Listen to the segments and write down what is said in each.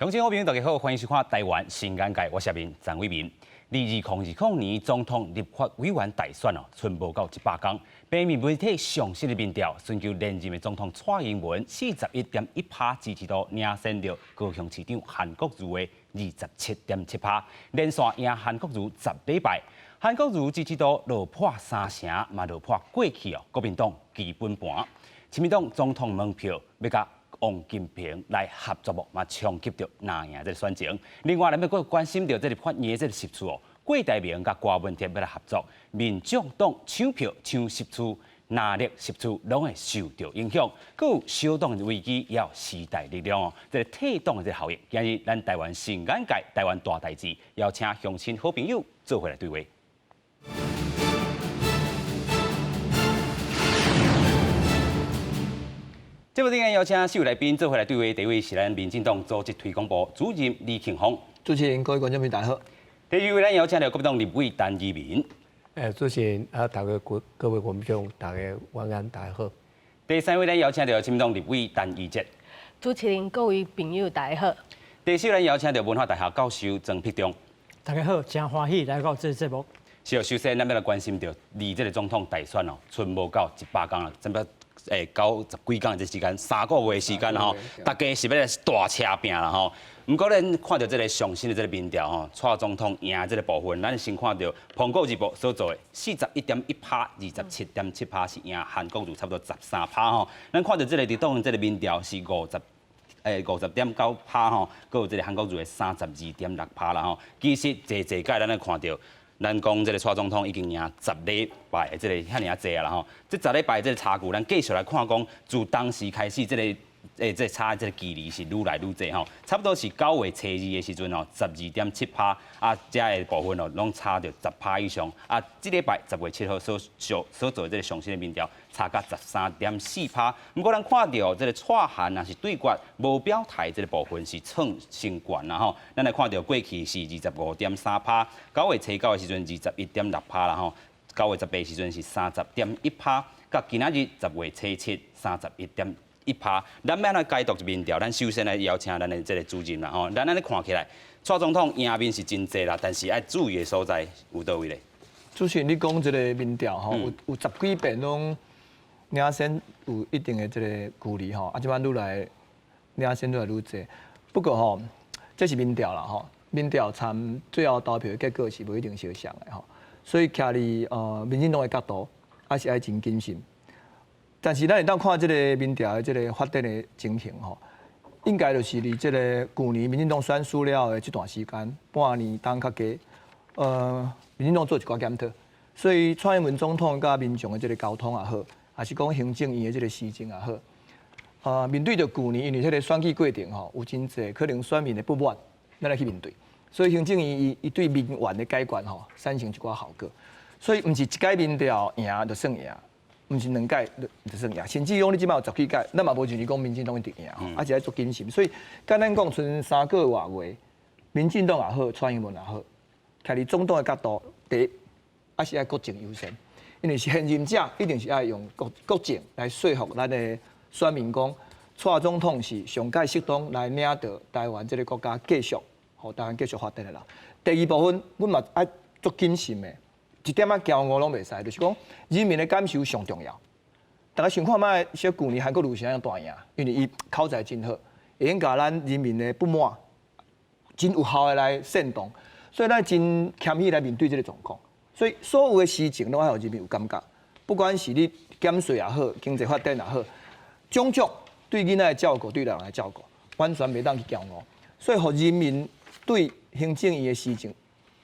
鄉親好朋友大家好，歡迎收看《台灣新眼界》，我是阿明陳偉民。2020年總統立法委員大選哦，賰無夠100工，平面媒體上新的民調，尋求連任的總統蔡英文41.1趴支持度領先著高雄市長韓國瑜的27.7趴，連續贏韓國瑜10禮拜。韓國瑜支持度落破三成，嘛落破過去哦，國民黨基本盤。親民黨總統門票欲佮王金平來合作無，嘛衝擊著藍營這个選情。另外，咱欲閣關心著這个法院的這个席次哦，郭台銘佮柯文哲欲來合作，民眾黨搶票搶席次，藍綠席次攏會受著影響。閣有小黨的危機，也有時代力量哦，這个退黨的這个效應。今日咱台灣新眼界，台灣大代誌，邀請鄉親好朋友做伙來對話。節目頂間邀請四位來賓做伙來對話，第一位是咱民進黨組織推廣部主任李慶峰。主持人，各位觀眾朋友大家好。第二位咱邀請著國民黨立委陳怡民。主持人啊，大家各位觀眾，大家晚安，大家好。第三位咱邀請著親民黨立委陳怡哲。主持人，各位朋友，大家好。第四位咱邀請著文化大學教授莊必中。大家好，真歡喜來到這个節目。是，首先咱欲來關心著，離這个總統大選哦，賰無夠100工啦，差不多90幾工的這時間，3個月的時間吼，大家是欲來大車拚啦吼。毋過咱看著這个上新的這个民調吼，蔡總統贏這个部分，咱先看著蘋果日報所做的41.1趴，27.7趴是贏韓國瑜差不多13趴吼。咱看著這个佇當這个民調是50.9趴吼，閣有這个韓國瑜的32.6趴啦吼。其實濟濟擺咱來看著。咱講這个蔡總統已經贏十禮拜的這个遐爾仔濟啊啦吼，這十禮拜這个差距，咱繼續來看講，自當時開始，這个這个差這个距離是愈來愈濟吼，差不多是9月初2的時陣吼，12.7趴啊，這个部分哦，攏差著10趴以上啊。這禮拜10月7號所做的這个上新的民調，差甲13.4趴。毋過咱看著這个蔡韓若是對決無表態這个部分是創新懸啦吼。咱來看著過去是25.3趴，9月初9的時陣21.6趴啦吼，9月18時陣是30.1趴，佮今仔日10月初7 31.1趴。咱欲按怎解讀民調？咱首先來邀請咱的這个主任啦吼。咱按呢看起來，蔡總統贏面是真濟啦，但是愛注意的所在有佗位咧？主持人，你講這个民調吼，有十幾遍攏領先有一定的這个距離吼，啊，這擺愈來領先愈來愈濟。不過吼，這是民調啦吼，民調參最後投票的結果是無一定相像的吼，所以徛佇民進黨的角度，還是愛真謹慎。但是咱會當看這个民調的這个發展的情形吼，應該就是佇這个舊年民進黨選輸了的這段時間，半年冬較加，民進黨做一寡檢討，所以蔡英文總統佮民眾的這个溝通也好，還是講行政院的這个施政也好，面對著舊年因為這个選舉過程吼，有真濟可能選民的不滿，咱來去面對，所以行政院伊對民怨的解決吼，產生一寡效果，所以毋是一屆民調贏就算贏。毋是兩屆就算贏，甚至講你這擺有十幾屆，咱嘛無認為講民進黨一定贏，啊是愛足謹慎。所以簡單講，賰3個外月，民進黨也好，蔡英文也好，徛佇總統的角度，第一，還是愛國政優先，因為是現任者一定是愛用國政來說服咱的選民講，蔡總統是上蓋適當來領導台灣這个國家繼續，予台灣繼續發展的人。第二部分，阮嘛愛足謹慎的。一點仔驕傲攏袂使，就是講人民的感受上重要。大家想看覓，小舊年韓國瑜是按怎大贏，因為伊口才真好，會用共咱人民的不滿真有效的來煽動，所以咱真謙虛來面對這个狀況。所以所有的事情攏愛予人民有感覺，不管是你減稅也好，經濟發展也好，種種對囡仔的照顧，對老人的照顧，完全袂當去驕傲。所以，予人民對行政院的施政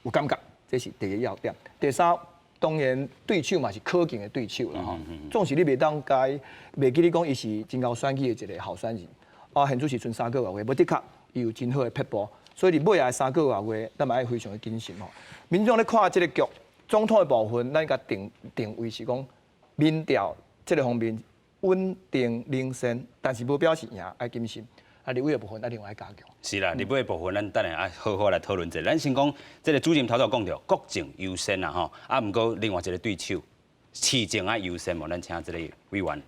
有感覺。這是第一要點。第三，當然對手嘛是可敬的對手啦吼。總是你袂當共伊袂記你講伊是真𠢕選舉的一个候選人。啊，現在是賰3個外月，無的確伊有真好的撇步。所以佇尾仔3個外月，咱嘛愛非常的謹慎吼。民眾咧看這个局，總統的部分，咱共定位是講民調這个方面穩定領先，但是無表示贏，愛謹慎。啊，立委的部分，咱另外愛加強。是啦，立委的部分，咱等下愛好好來討論一下。咱先講這个主任頭拄講著，國政優先啦吼。啊，毋過另外一个對手，市政愛優先無？咱請這个委員。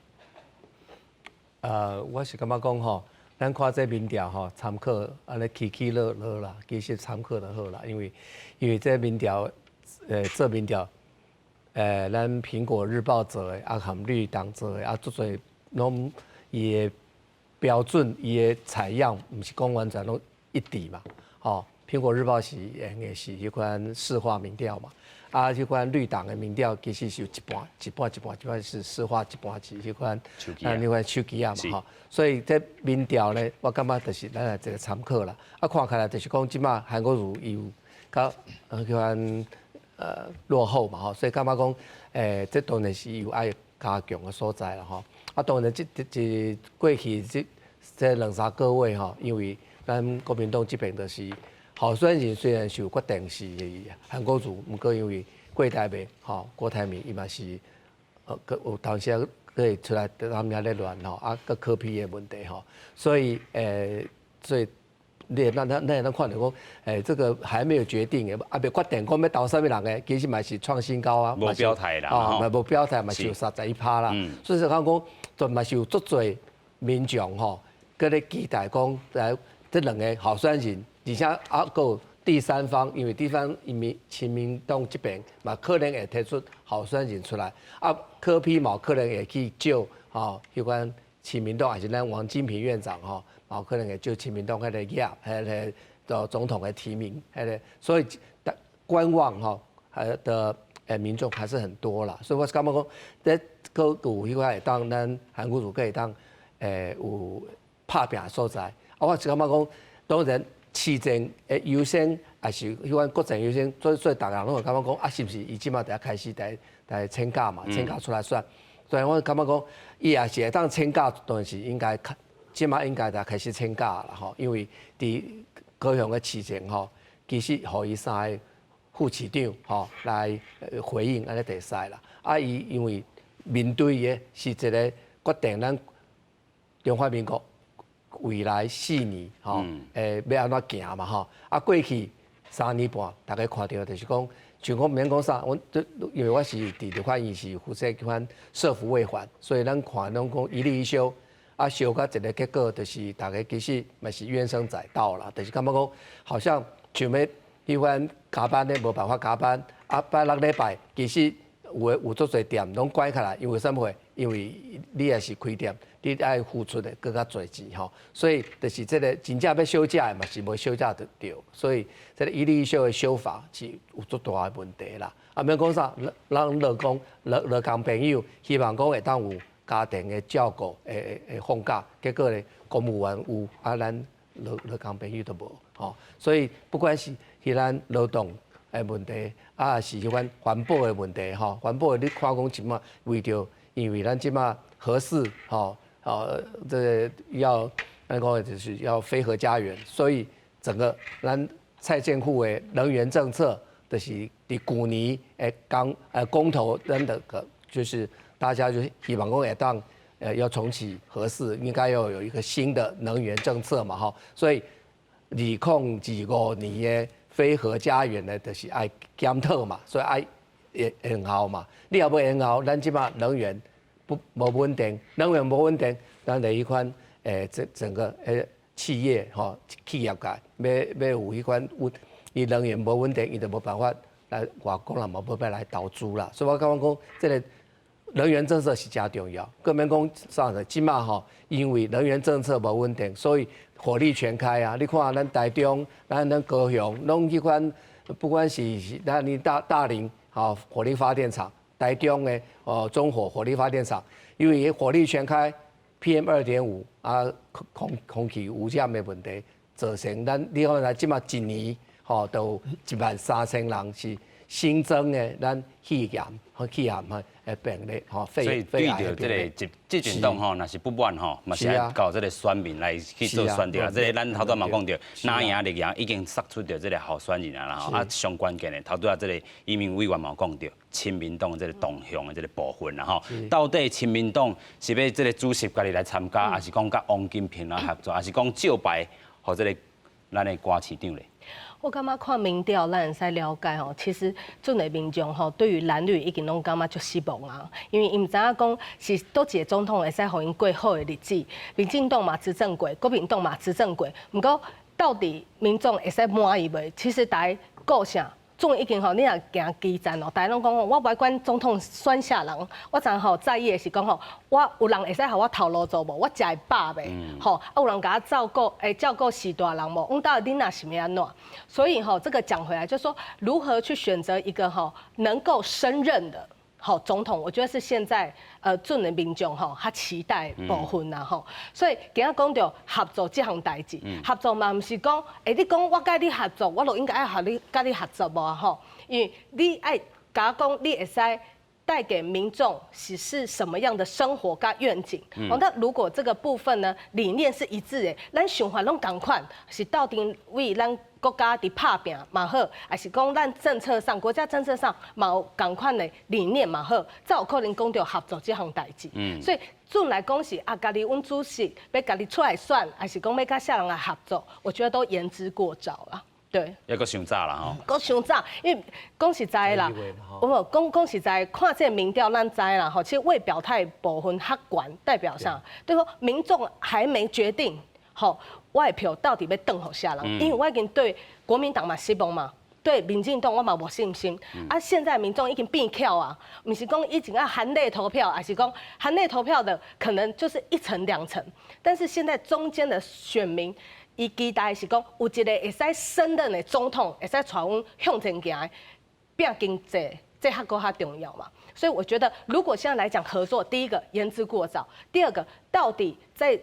我是感覺講吼，咱看這民調吼，參考按呢起起落落啦，其實參考就好啦，因為這民調，做民調，咱蘋果日報做的，啊，含綠黨做的，啊，足濟攏伊的標準，伊的採樣，毋是講完全攏一致嘛，吼。蘋果日報是用的是彼款市話民調嘛，啊，彼款綠黨的民調其實是有一半、一半、一半，一半是市話，一半是彼款啊，彼款手機仔嘛，吼。所以這民調呢，我感覺就是咱來一個參考啦。啊，看起來就是講這馬韓國瑜伊有較彼款落後嘛，吼，所以感覺講，這當然是有愛加強的所在啦，吼。啊，當然這這過去這兩三個月吼，因為咱國民黨這邊就是。候選人雖然是有決定是韓國瑜，毋過因為郭台銘吼，郭台銘伊嘛是，閣有當時閣會出來他們遐咧亂吼，啊，閣柯 P 的問題吼，所以你咱看著講，這個還沒有決定的，猶未決定講欲投啥物人的，其實嘛是創新高啊，無表態啦，嘛無表態嘛是有31%啦，所以講講，就嘛是有足濟民眾吼，閣咧期待講來這兩個候選人。而且啊，閣有第三方，因為第三方因為親民黨這邊嘛，可能會提出候選人出來，啊，柯 P 嘛可能會去借吼，彼款親民黨，抑是咱王金平院長吼，嘛可能會借親民黨彼個業，彼個總統的提名，彼個，所以觀望吼，還的民眾還是很多啦，所以我是感覺講，這閣有彼款會當咱韓國瑜閣會當有拍拚的所在，啊，我是感覺講，當然。市政的優先，抑是彼款國政優先，所以逐家攏會感覺講，啊，是毋是伊這馬就開始來請假嘛？請假出來選。所以我感覺講，伊也是會當請假，當然是應該，這馬應該就開始請假啦吼。因為佇高雄的市政吼，其實予伊三個副市長吼來回應按呢就會使啦。啊，伊因為面對的是一個決定咱中華民國未來4年吼，欲按怎行嘛吼？啊，過去3年半，逐家看著就是講，像講免講啥，阮因為我是佇立法院是負責彼款社福衛環，所以咱看攏講一例一休，啊，修到一個結果，就是逐家其實嘛是怨聲載道啦，就是感覺講，好像像欲彼款加班咧無辦法加班，啊，拜六禮拜其實有的有足濟店攏關起來，因為啥物？因為你也是開店，你愛付出的閣較濟錢吼，所以就是這個真正欲休假的嘛是無休假得著，所以這個一例一休的修法是有足大的問題啦。啊，免講啥，咱勞工勞勞工朋友希望講會當有家庭的照顧，會放假，結果咧公務員有，啊，咱勞勞工朋友都無吼，所以不管是彼咱勞動的問題，啊，是彼款環保的問題吼，環保的你看講這馬為著。因為咱這馬核四吼，哦，這個要咱講的就是要非核家園，所以整個咱蔡政府的能源政策，就是佇舊年的公投，咱的個就是大家就希望講會當要重啟核四，應該要有一個新的能源政策嘛，吼，所以2025年的非核家園呢，就是愛檢討嘛，所以愛延後嘛，你若欲延後，咱這馬能源不無穩定，能源無穩定，咱的彼款整整個企業吼企業界欲有彼款穩，伊能源無穩定，伊就無辦法來外國人嘛無欲來投資啦。所以我感覺講，這個能源政策是誠重要。閣免講啥呢？這馬吼，因為能源政策無穩定，所以火力全開啊！你看咱台中、咱高雄，攏彼款，不管是咱你大林。好，火力發電廠，台中的哦中火火力發電廠，因為火力全開，PM 2.5啊空氣污染的問題，造成咱你看來這馬一年吼都1萬3千人是新增的咱肺炎和肺癌的病例吼，所以對著這個執政黨吼，若是不滿吼，嘛是愛到這個選民來去做選擇啦。這個咱頭拄嘛講著，藍營綠營已經殺出著這個候選人啊啦吼。啊，上關鍵的頭拄仔這個移民委員嘛講著，親民黨這個動向的這個部分啦吼。到底親民黨是欲這個主席家己來參加，抑是講佮王金平來合作，抑是講照牌予這個咱的郭市長咧？我感覺看民調，咱會使了解吼，其實準的民眾吼，對於藍綠已經攏感覺足失望啊。因為𪜶毋知影講是佗一個總統會使予𪜶過好的日子，民進黨嘛執政過，國民黨嘛執政過，毋過到底民眾會使滿意袂？其實大家顧啥？總已經吼，你若行基層哦，大家攏講我無愛管總統選啥人，我昨吼在意的是講吼，我有人會使予我頭路做無？我食會飽袂？吼，啊有人共我照顧，會照顧序大人無？阮兜的囡仔是欲按怎？所以吼，這個講回來，就是說如何去選擇一個吼能夠勝任的好總統，我覺得是現在準的民眾吼較期待部分啦吼。所以今仔講著合作這項代誌，合作嘛毋是講，你講我佮你合作，我就應該愛予你佮你合作無吼？因為你愛共我講，你會使帶給民眾是什麼樣的生活佮願景？哦，那如果這個部分呢，理念是一致的，咱想法攏仝款，是鬥陣為咱國家佇拍拚嘛好，還是講咱政策上、國家政策上嘛有仝款的理念嘛好，才有可能講著合作這項代誌。所以準來講是啊，家己阮主席欲家己出來選，還是講欲佮啥人來合作，我覺得都言之過早啦。對，猶閣傷早啦吼。閣傷早，因為講實在啦，我講講實在，看這個民調咱知啦吼，其實未表態部分較懸，代表啥？對說民眾還沒決定，吼，我的票到底欲轉予啥人？因為我已經對國民黨嘛失望嘛，對民進黨我嘛無信心。啊，現在民眾已經變巧啊，毋是講以前愛含淚投票，還是講含淚投票的可能就是一層兩層，但是現在中間的選民，伊期待是講有一個會使勝任的總統，會使帶阮向前行的，拼經濟，這較閣較重要嘛。所以我覺得，如果現在來講合作，第一個言之過早，第二個到底在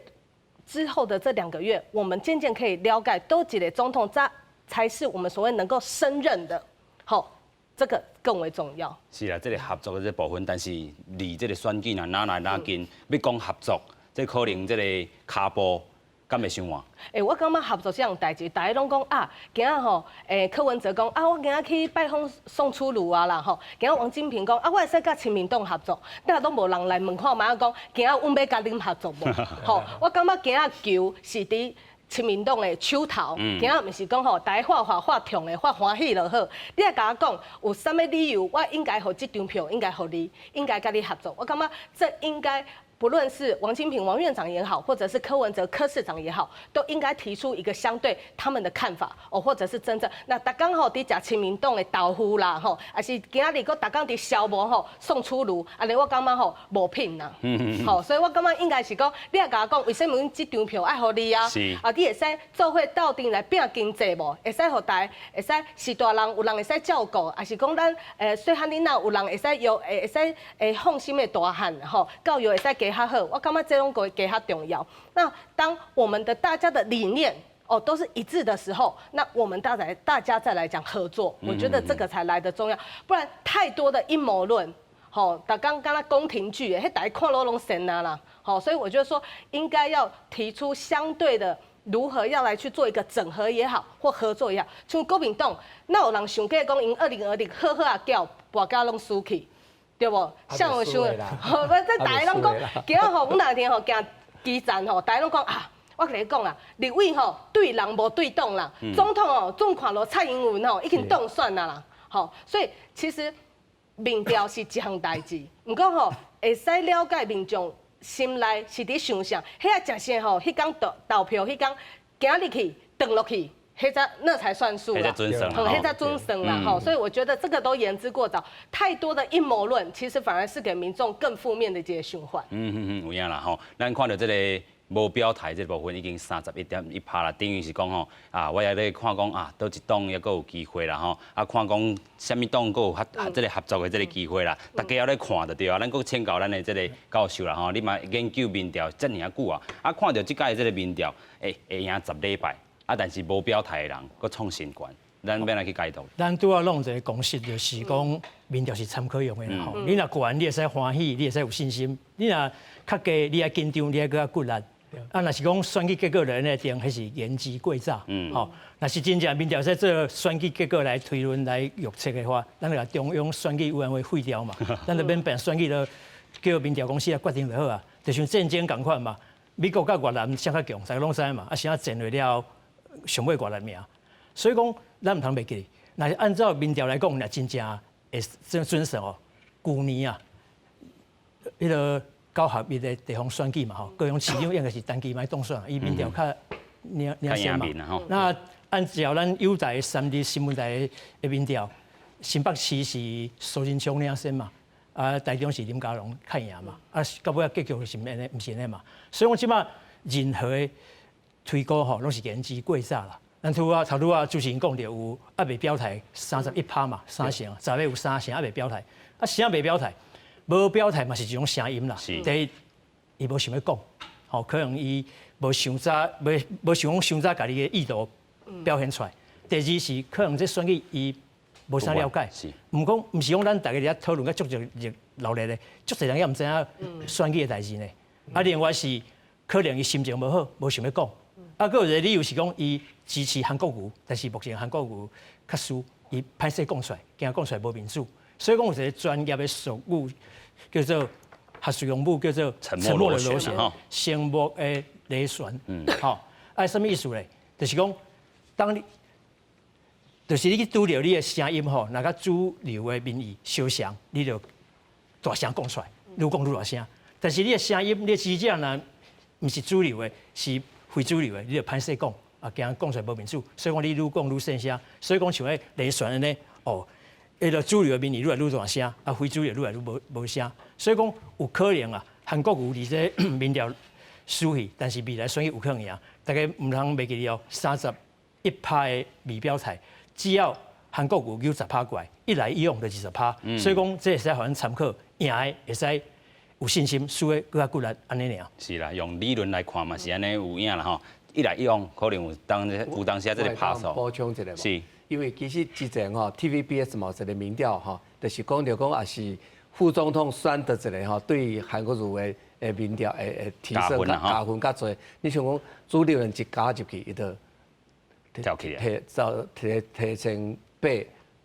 之後的這2個月，我們漸漸可以了解，佗一個總統才是我們所謂能夠勝任的，好，這個更為重要。是啦，這個合作的這部分，但是離這個選舉若哪來哪近，欲講合作，這可能這個跤步敢會傷晚？我感覺合作這項代誌，大家攏講啊，今仔吼，柯文哲講啊，我今仔去拜訪宋楚瑜啊啦吼，今仔王金平講啊，我會使佮親民黨合作，但攏無人來問看覓講，今仔阮欲佮恁合作無？吼，我感覺今仔球是佇親民黨的手頭，今仔毋是講吼，大家發發發痛的，發歡喜就好。你愛共我講有啥物理由，我應該予這張票，應該予你，應該佮你合作。我感覺這應該。不論是王金平王院長也好，或者是柯文哲柯市長也好，都應該提出一個相對他們的看法哦，或者是真正那逐工吼佇食親民黨的豆腐啦吼，還是今仔日閣逐工佇消磨吼宋楚瑜，按呢我感覺吼無品啦，吼，所以我感覺應該是講，你也共我講，為啥物阮這張票愛予你啊？啊，你會使做伙鬥陣來拼經濟無？會使予大家會使序大人有人會使照顧，還是講咱細漢囡仔有人會使用會使放心的大漢吼，教育會使加較好，我感覺這攏閣加較重要。那當我們的大家的理念哦都是一致的時候，那我們大家再來講合作，我覺得這個才來得重要。不然太多的陰謀論，吼，逐工敢若宮廷劇，彼大家看落攏神啊啦，吼，所以我覺得說應該要提出相對的。如何要來去做一個整合也好，或合作也好，像國民黨，哪有人想過講𪜶2020好好仔叫跋甲攏輸去，對無？像有想，吼，這大家攏講，今仔吼，阮那天吼行基層吼，大家攏講啊，我共你講啦，立委吼對人無對黨啦，總統哦總看落蔡英文吼已經當選啊啦，吼，所以其實民調是一項代誌，毋過吼會使了解民眾心內是佇想啥，彼個誠實吼，彼工投投票，彼工行入去，轉落去，彼才那才算數啦，彼才準算啦，吼，所以我覺得這個都言之過早，太多的陰謀論，其實反而是給民眾更負面的這個循環。嗯嗯嗯，有影啦吼，咱看著這個無表態這部分已經31.1趴啦，等於是講吼啊，我也咧看講啊，佗一黨猶閣有機會啦吼，啊看講啥物黨閣有合這個合作的這個機會啦，大家猶咧看就對啊，咱閣請教咱的這個教授啦吼，你嘛研究民調遮爾啊久啊，啊看著這擺這個民調，會贏10禮拜，啊但是無表態的人閣創新懸，咱欲按怎去解讀？咱拄仔攏有一個共識，就是講民調是參考用的啦吼。你若懸，你會使歡喜，你會使有信心；你若較低，你愛緊張，你愛閣較骨力。啊，若是講選舉結果來呢定，彼是言之過早。吼，若是真正民調使做選舉結果來推論來預測的話，咱就共中央選舉委員會廢掉嘛，咱就免辦選舉，就叫民調公司來決定就好啊。就像戰爭仝款嘛，美國佮越南誰較強，大家攏知嘛。啊，啥戰落了後，上尾越南贏。所以講咱毋通袂記得，若是按照民調來講，若真正會準準算哦，舊年啊，彼個九合一的地方選舉嘛吼，高雄市長應該是陳其邁當選，伊民調較領領先嘛。那按照咱友台三立新聞台的民調，新北市是蘇貞昌領先嘛，啊，台中是林佳龍較贏嘛，啊，到尾仔結局是按呢，毋是按呢嘛。所以講這擺任何的推估吼，攏是言之過早啦。咱拄仔頭拄仔主持人講著有猶未表態31趴嘛，三成，十個有三成猶未表態，啊，啥未表態？無表態嘛是一種聲音啦。第一，伊無想欲講，吼，可能伊無傷早，無無想講傷早共伊的意圖表現出來。第二是可能這選舉伊無啥了解，毋講毋是講咱逐家佇遐討論甲足熱熱鬧熱的，足濟人也毋知影選舉的代誌呢。啊，另外是可能伊心情無好，無想欲講。啊，閣有一個理由是講伊支持韓國瑜，但是目前韓國瑜較輸，伊歹勢講出來，驚講出來無面子。所以講有一個專業的術語叫做學術用語叫做沉默的螺旋，沉默的螺旋。吼，啊，啥物意思咧？就是講，當你就是你去拄著你的聲音吼，若佮主流的民意相像，你就大聲講出來，愈講愈大聲。但是你的聲音，你的支持者若毋是主流的，是非主流的，你就歹勢講，啊，驚講出來無面子。所以講你愈講愈細聲。所以講像彼螺旋按呢，哦，彼個主流的民意愈來愈大聲，啊，非主流愈來愈無無聲。所以講有可能啊，韓國瑜佇這民調輸去，但是未來選舉有可能贏。大家毋通袂記得哦，31趴的未表態，只要韓國瑜有10趴過來，一來一往就20趴。所以講這會使予咱參考，贏的會使有信心，輸的閣較骨力按呢爾。是啦，用理論來看嘛是按呢有影啦吼。一來一往可能有當有當時啊，這個拍數。補充一下。是。因為其實之前吼 TVBS 嘛有一個民調吼，就是講著講也是副總統選著一個吼，對韓國瑜的民調會提升加分較濟。你像講朱立倫一加入去，伊就跳起來，提就提提升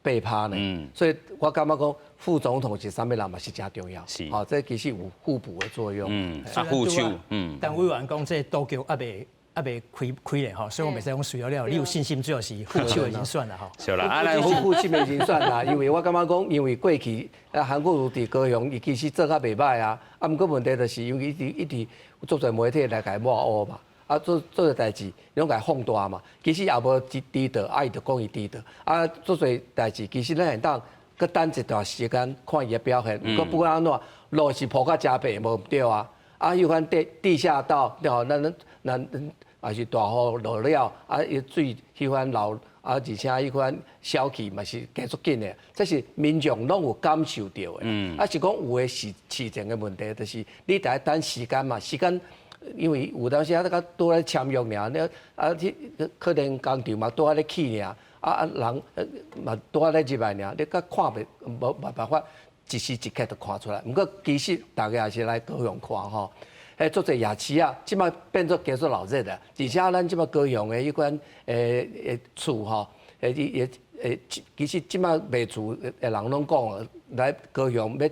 八趴呢。所以我感覺講副總統是啥物人嘛是誠重要。吼，這其實有互補的作用。啊，副手，嗯。但委員講這賭局猶未猶未開開咧吼，所以我袂使講輸了了。你有信心，最後是副手的人選啦吼。是啦，啊，咱副手的人選啦，因為我感覺講，因為過去啊，韓國瑜佇高雄，伊其實做較袂䆀啊。啊，毋過問題就是因為一直一直足濟媒體來共伊抹烏嘛。啊，做做濟代誌，攏共伊放大嘛。其實也無知知道，啊，伊就講伊知道。啊，足濟代誌，其實咱會當閣等一段時間看伊的表現。毋過不管按怎，路是鋪甲誠白，無毋對啊。啊，彼款地地下道，對吼，咱咱咱也是大雨落了，啊，伊水彼款流，啊，而且彼款消氣嘛是加足緊的，這是民眾攏有感受著的。啊，是講有的是市政的問題，就是你得等時間嘛，時間。因為有當時啊，閣拄咧簽約爾，你啊，去可能工廠嘛拄仔咧起爾，啊啊人嘛拄仔咧入來爾，你閣看袂無無辦法一時一刻就看出來。毋過其實逐家也是來高雄看吼，彼足濟夜市啊，這擺變做加速鬧熱啦。而且咱這擺高雄的彼款厝吼，誒誒其實這擺賣厝的人攏講來高雄欲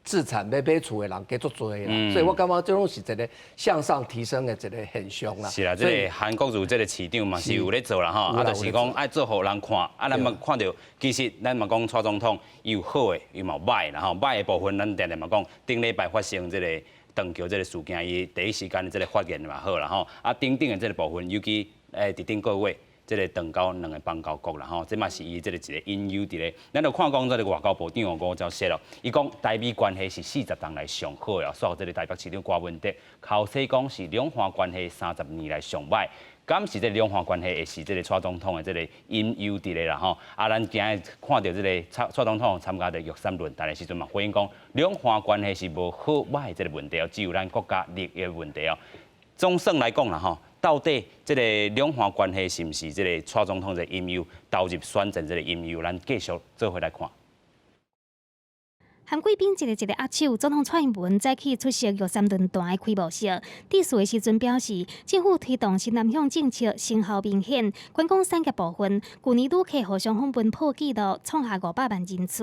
置產欲買厝的人加足濟啦，所以我感覺這攏是一個向上提升的一個現象啦。是啦，這個韓國瑜這個市長嘛是有咧做啦吼，啊，就是講愛做予人看，啊，咱嘛看著，其實咱嘛講蔡總統伊有好的，伊嘛有䆀啦吼，䆀的部分咱定定嘛講，頂禮拜發生這個斷橋這個事件，伊第一時間的這個發言嘛好啦吼，啊，頂頂的這個部分，尤其佇頂個月。這個斷交兩个邦交國啦吼，這嘛是伊這個一個隱憂佇咧。咱就看講這個外交部長吳釗燮咯，伊講台美關係是40年來上好的，煞予這個台北市長柯文哲，剾洗講是兩岸關係30年來上䆀。敢是這兩岸關係會是這個蔡總統的這個隱憂佇咧啦吼。啊，咱今日看著這個蔡蔡總統參加這玉山論壇的時陣嘛，回應講兩岸關係是無好䆀這個問題哦，只有咱國家利益的問題哦。總算來講啦吼，到底這個兩岸關係是毋是這個蔡總統的隱憂，投入選戰這個隱憂，咱繼續做伙來看。和貴賓一個一個握手，總統蔡英文早起出席玉山論壇的開幕式。致辭的時陣表示，政府推動新南向政策成效明顯。觀光產業部分，舊年旅客互相訪問破紀錄，創下500萬人次。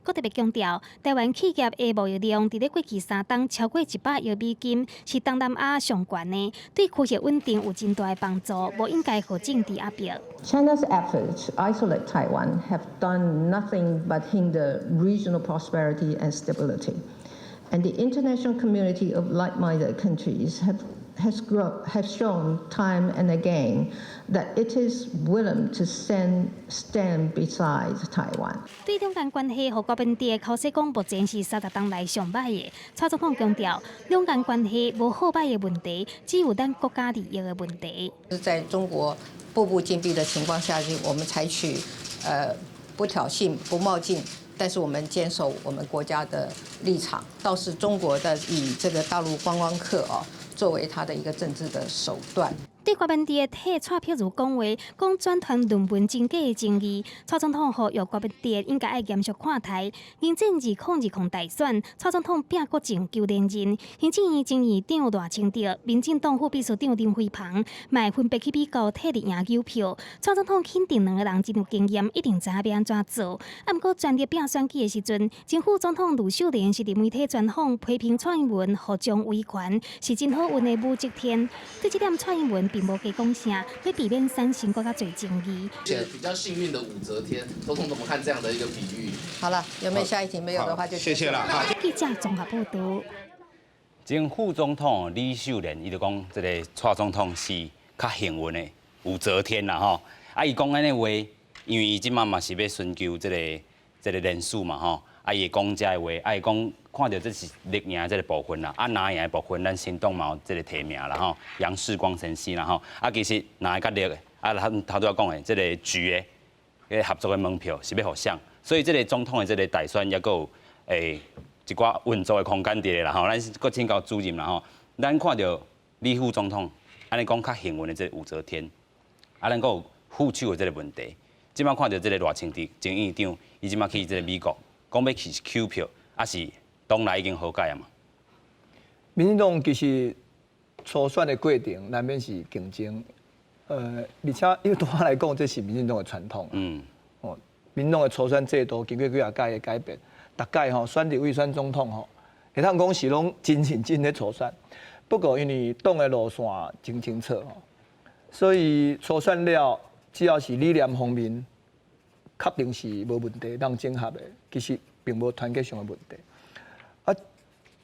閣特別強調，台灣企業的貿易量佇咧過去3冬超過100億美金，是東南亞上懸的，對區域穩定有真大的幫助，無應該予政治壓迫。 China's efforts to isolate Taiwan have done nothing but hinder regional prosperity and stability. And the international community of like-minded countries have shown time and again that it is willing to stand beside Taiwan. 對兩岸關係，予郭文哲口說講，目前是30冬來上䆀的。蔡總統強調，兩岸關係無好䆀的問題，只有咱國家利益的問題。在中國步步緊逼的情況下，我們採取不挑釁、不冒進，但是我們堅守我們國家的立場。倒是中國的以這個大陸觀光客哦作為他的一個政治的手段。對郭文哲替蔡碧如講話，講轉傳論文真假的爭議，蔡總統呼籲郭文哲應該愛嚴肅看待。迎戰2020大選，蔡總統拚國政求連任，行政院前院長賴清德、民進黨副秘書長林飛帆，嘛分別去美國替力贏郵票。蔡總統肯定兩个人真有經驗，一定知影欲按怎做。啊，毋過全力拚選舉的時陣，前副總統呂秀蓮是佇媒體專訪批評蔡英文予將威權，是真好運的武則天。對這點蔡英文並無加講啥，欲避免產生閣較濟爭議。比較幸運的武則天，總統怎麼看這樣的一個比喻？好了，有沒有下一題？沒有的話就謝謝啦。記者綜合報道。前副總統呂秀蓮，伊就講這个蔡總統是較幸運的武則天啦吼。啊，伊講按呢話，因為伊這擺嘛是欲尋求這个連署嘛吼。啊，伊會講這个話，啊，伊講看著這是綠營這个部分啦，啊，藍營的部分，咱新黨嘛有這个提名啦吼，楊世光先生啦吼。啊，其實藍的佮綠的，啊，咱頭拄仔講的這个橘的，彼个合作的門票是欲予誰？所以這个總統的這个大選，猶閣有一寡運作的空間佇咧啦吼。咱閣請教主任啦吼，咱看著李副總統按呢講較幸運的這个武則天，啊，咱閣有副手的這个問題。這擺看著這个賴清德前院長，伊這擺去這个美國，講欲去搝票，抑是黨內已經和解啊嘛？民進黨其實初選的過程難免是競爭，而且因為對我來講，這是民進黨的傳統。哦，民進黨的初選制度經過幾若屆的改變，逐屆吼選立委、選總統吼，會當講是攏真認真咧初選。不過因為黨的路線真清楚吼，所以初選了，只要是理念方面確定是無問題，當整合的，其實並無團結上的問題。啊，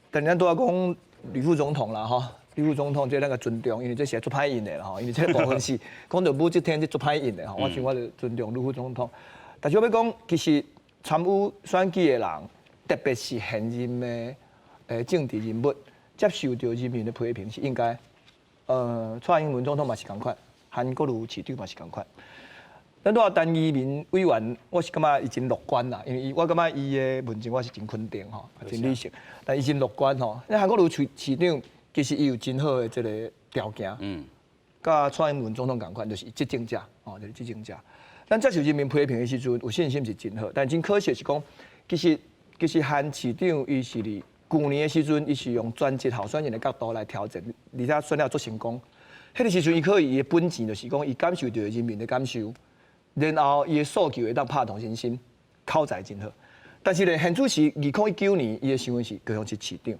但咱拄仔講呂副總統啦，吼，呂副總統這咱共尊重，因為這是足歹用的啦，吼，因為這個部分是講著武則天這足歹用的吼，我想我就尊重呂副總統。但是我欲講，其實參與選舉的人，特別是現任的政治人物，接受著人民的批評是應該。蔡英文總統嘛是仝款，韓國瑜市長嘛是仝款。咱拄仔陳怡民委員，我是感覺伊真樂觀啦，因為伊我感覺伊的論證我是真肯定吼，真理性。但伊真樂觀吼。那韓國瑜市市長其實伊有真好的這个條件，佮蔡英文總統仝款，就是執政者，吼，就是執政者。咱接受人民批評的時陣，有信心是真好，但真可惜是講，其實韓市長伊是佇舊年的時陣，伊是用專職候選人的角度來挑戰，而且選了足成功。彼个時陣，伊可以伊的本錢就是講，伊感受著人民的感受。然後伊的訴求會當拍動人心，口才真好。但是咧，現此時2019年，伊的身份是高雄市市長，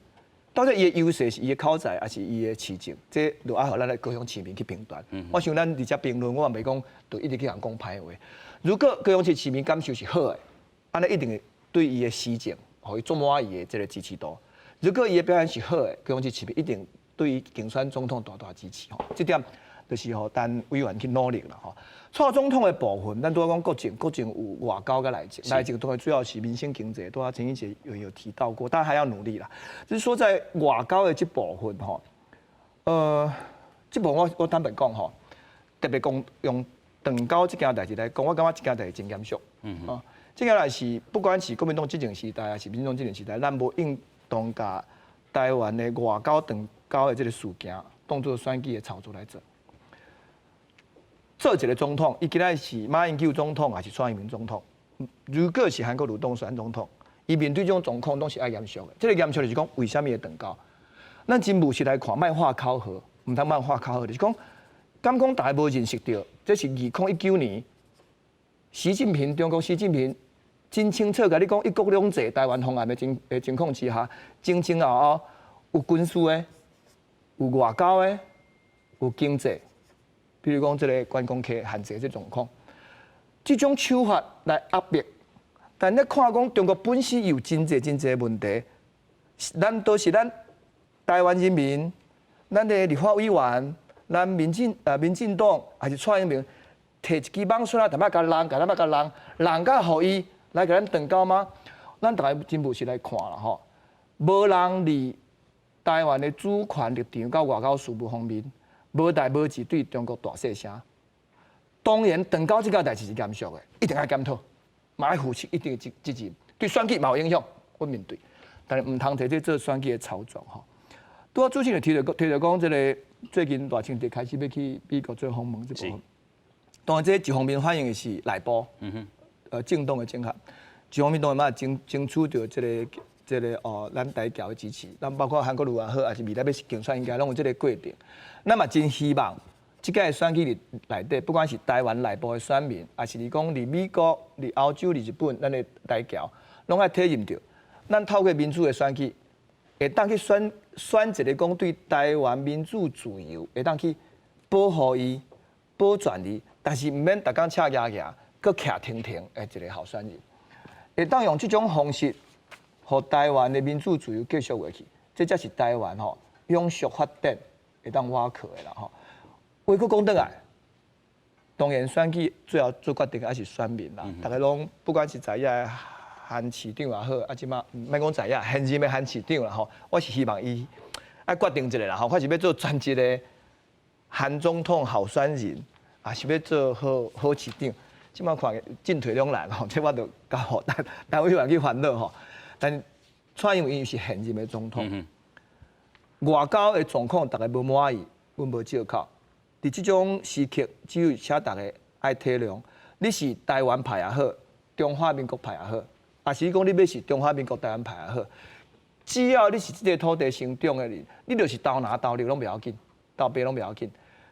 到底伊的優勢是伊的口才，抑是伊的市政？這就愛予咱來高雄市民去評斷。我想咱佇遮評論，我嘛袂講就一直去共講歹話。如果高雄市市民感受是好的，按呢一定會對伊的施政，予伊足滿意的這个支持度。如果伊的表現是好的，高雄市市民一定對伊競選總統大大支持。吼，這點就是予陳委員去努力啦。吼。蔡總統的部分，咱拄仔講國政，國政有外交佮內政，內政當然主要是民生經濟，拄仔陳英傑有提到過，但還要努力啦。就是說在外交的這部分吼，這部分我坦白講吼，特別講用斷交這件代誌來講，我感覺這件代誌真嚴肅。哦，這件代誌不管是國民黨執政時代，抑是民進黨執政時代，咱無應當共台灣的外交斷交的這个事件當做選舉的操作來做。做一个總統，伊今仔是馬英九總統，抑是蔡英文總統？如果是韓國瑜當選總統，伊面對這種狀況，攏是愛嚴肅的。這个嚴肅就是講，為啥物會斷交？咱真務實來看，莫畫口號，毋通莫畫口號，就是講，敢講大家無認識著，這是2019年，習近平中國習近平真清楚，共你講一國兩制台灣方案的情況之下，前前後後有軍事的，有外交的，有經濟，比如講這个觀光客限制這狀況，這種手法來壓迫。但你看講中國本身有真濟真濟問題，咱都是咱台灣人民，咱的立法委員，咱民進黨，還是蔡英文，提一支蠓出來，淡薄共弄，共淡薄共弄，弄甲予伊來共咱斷交嗎？咱逐家真務實來看啦吼，無人佇台灣的主權立場佮外交事務方面，無代無誌對中國大細聲。當然，斷交這件代誌是嚴肅的，一定愛檢討，嘛愛負起一定的責任，對選舉嘛有影響，我面對。但是毋通提這做選舉的操作吼。拄仔主持人提著講，這个最近賴清德開始欲去美國做訪問這部分。當然，這一方面反映的是內部，政黨的整合；一方面當然嘛爭取著這个咱台僑的支持。咱包括韓國瑜也好，抑是未來欲競選，應該攏有這个過程。咱嘛真希望，這屆選舉內底，不管是台灣內部的選民，抑是講佇美國、佇歐洲、佇日本，咱的台僑，攏愛體認著，咱透過民主的選舉，會當去選一个講對台灣民主自由，會當去保護伊、保全伊，但是毋免逐工赤牙牙，閣徛停停的一个候選人，會當用這種方式，予台灣的民主自由繼續落去，這才是台灣吼永續發展會當倚靠的啦吼。話閣講轉來，當然選舉最後做決定還是選民啦，逐家攏不管是在野韓市長也好，啊，這馬毋免講在野現任的韓市長啦吼，我是希望伊愛決定一下啦吼，看是欲做專職的韓總統候選人，抑是欲做好好市長。這馬看進退兩難吼，這我就交予陳委員去煩惱吼。但蔡英文伊是現任的總統，外交的狀況逐家無滿意，阮無借口。佇這種時刻，只有請逐家愛體諒。你是台灣派也好，中華民國派也好，抑是講你欲是中華民國台灣派也好，只要你是這个土地生長的人，你就是投藍投綠攏袂要緊，投白攏袂要緊。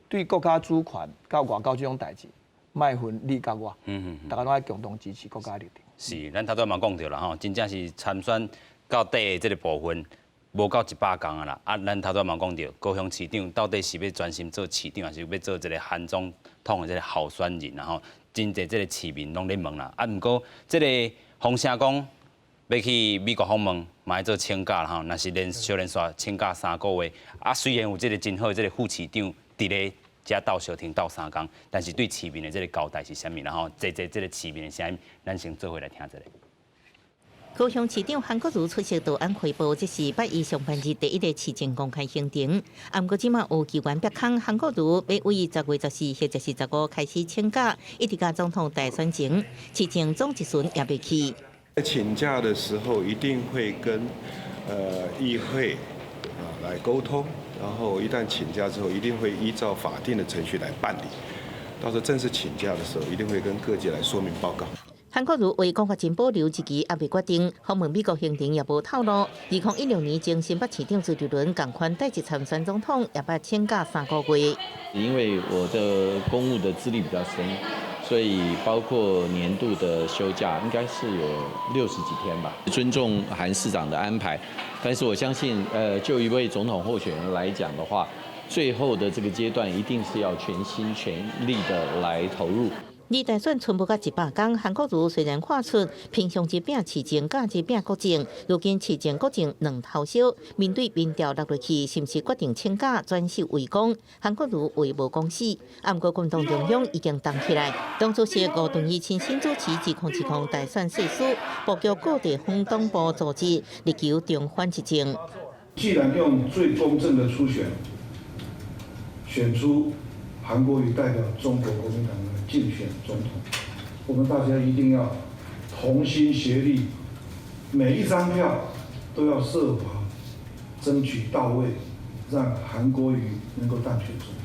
對國家主權佮外交這種代誌，莫分你佮我，逐家攏愛共同支持國家的立場。是，咱頭拄仔嘛講著啦吼，真正是參選到底的這个部分。無夠100工啊啦！啊，咱頭拄仔嘛講著，高雄市長到底是欲專心做市長，抑是欲做這个韓總統的這个候選人啊吼？真濟這个市民攏咧問啦。啊，毋過這个風聲講欲去美國訪問，嘛愛做請假啦吼。若是連續連續請假3個月，啊，雖然有這个真好的這个副市長佇咧遮鬥相挺鬥相共，但是對市民的這个交代是啥物啦吼？濟濟這个市民的聲音，咱先做伙來聽一下。高雄市長韓國瑜出席道安匯報，這是拜伊上班日第一个市政公開行程。啊，毋過這馬有機關逼空，韓國瑜欲為10月14或者是15開始請假，一直到總統大選前，市政總質詢也袂去。在請假的時候，一定會跟議會啊來溝通，然後一旦請假之後，一定會依照法定的程序來辦理。到時候正式請假的時候，一定會跟各界來說明報告。韓國瑜話講較真保留，一時猶未決定。訪問美國行程也無透露。2016年前新北市長朱立倫仝款帶職參選總統，也捌請假3個月。因為我的公務的資歷比較深，所以包括年度的休假應該是有60幾天吧。尊重韓市長的安排，但是我相信，就一位總統候選人來講的話，最後的這個階段一定是要全心全力的來投入。離大選賰無夠100工，韓國瑜雖然看出平常時拚市政，假日拚國政，如今市政國政兩頭燒，面對民調落落去，是毋是決定請假轉守為攻？韓國瑜話無講死，啊，毋過國民黨中央已經動起來，黨主席吳敦義親身主持2020大選誓師，布局各地方黨部組織，力求重返執政。既然用最公正的初選，選出韓國瑜代表中國國民黨來競選總統，我們大家一定要同心協力，每一張票都要設法爭取到位，讓韓國瑜能夠當選總統。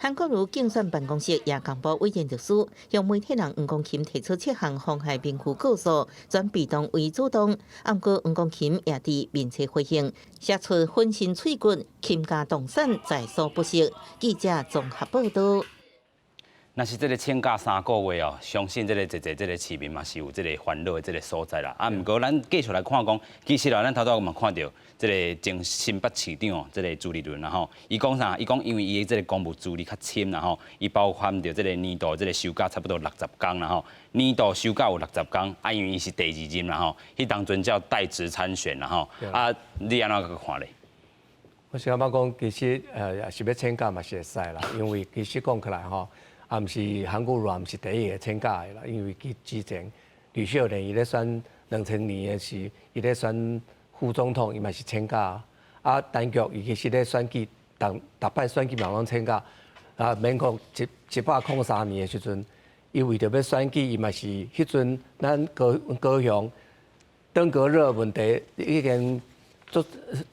韓國瑜競選辦公室也公布委任律師，向媒體人黃光芹提出七項妨害名譽告訴，轉被動為主動。毋過黃光芹也佇面冊回應，寫出粉身碎骨、傾家蕩產在所不惜。記者綜合報道。若是這個請假3個月哦，相信這個濟濟這個市民嘛是有這個煩惱的這個所在啦。啊，毋過咱繼續來看講，其實啊，咱頭拄嘛看著這個前新北市長哦，這個朱立倫啦吼，伊講啥？伊講因為伊的這個公務資歷較深啦吼，伊包含著這個年度這個休假差不多60工啦吼，年度休假有六十工，啊，因為伊是第二任啦吼，彼當陣才帶職參選啦吼，啊，你按怎閣看咧？我是感覺講，其實是欲請假嘛是會使啦，因為其實講起來吼，也毋是韓國瑜，毋是第一個請假的啦，因為佢之前呂秀蓮伊咧選2000年的時，伊咧選副總統，伊嘛是請假。啊，陳菊伊其實咧選舉，逐逐擺選舉嘛攏請假。啊，民國103年的時陣，伊為著欲選舉，伊嘛是彼陣咱高高雄登革熱問題已經足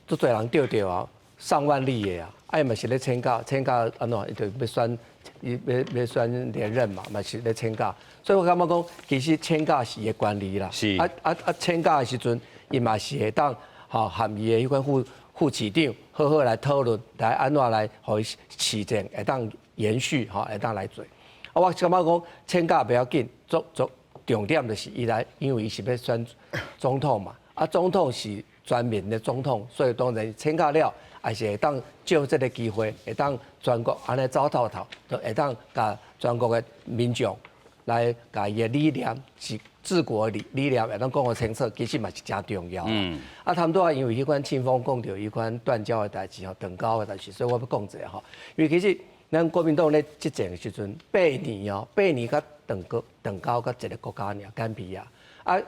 足濟人著著啊，上萬例的啊，啊伊嘛是咧請假，請假按怎？伊就欲選。伊欲欲選連任嘛，嘛是咧請假，所以我感覺講，其實請假是伊的權利啦。啊啊啊！請假的時陣，伊嘛是會當吼和伊的彼款副副市長好好來討論，來按怎來予伊市政會當延續，吼會當來做。啊，我感覺講請假袂要緊，足足重點就是伊來，因為伊是欲選總統嘛。啊，總統是全民的總統，所以當然請假了，也是會當借這個機會，會當全國按呢走透透，就會當共全國的民眾來共伊的理念是治國的理理念，會當講予清楚，其實嘛是誠重要。啊，頭拄仔因為彼款慶豐講著彼款斷交的代誌吼，斷交的代誌，所以我欲講一下吼。因為其實咱國民黨咧執政的時陣，八年哦，八年才斷交斷交佮一個國家爾，甘比亞。啊，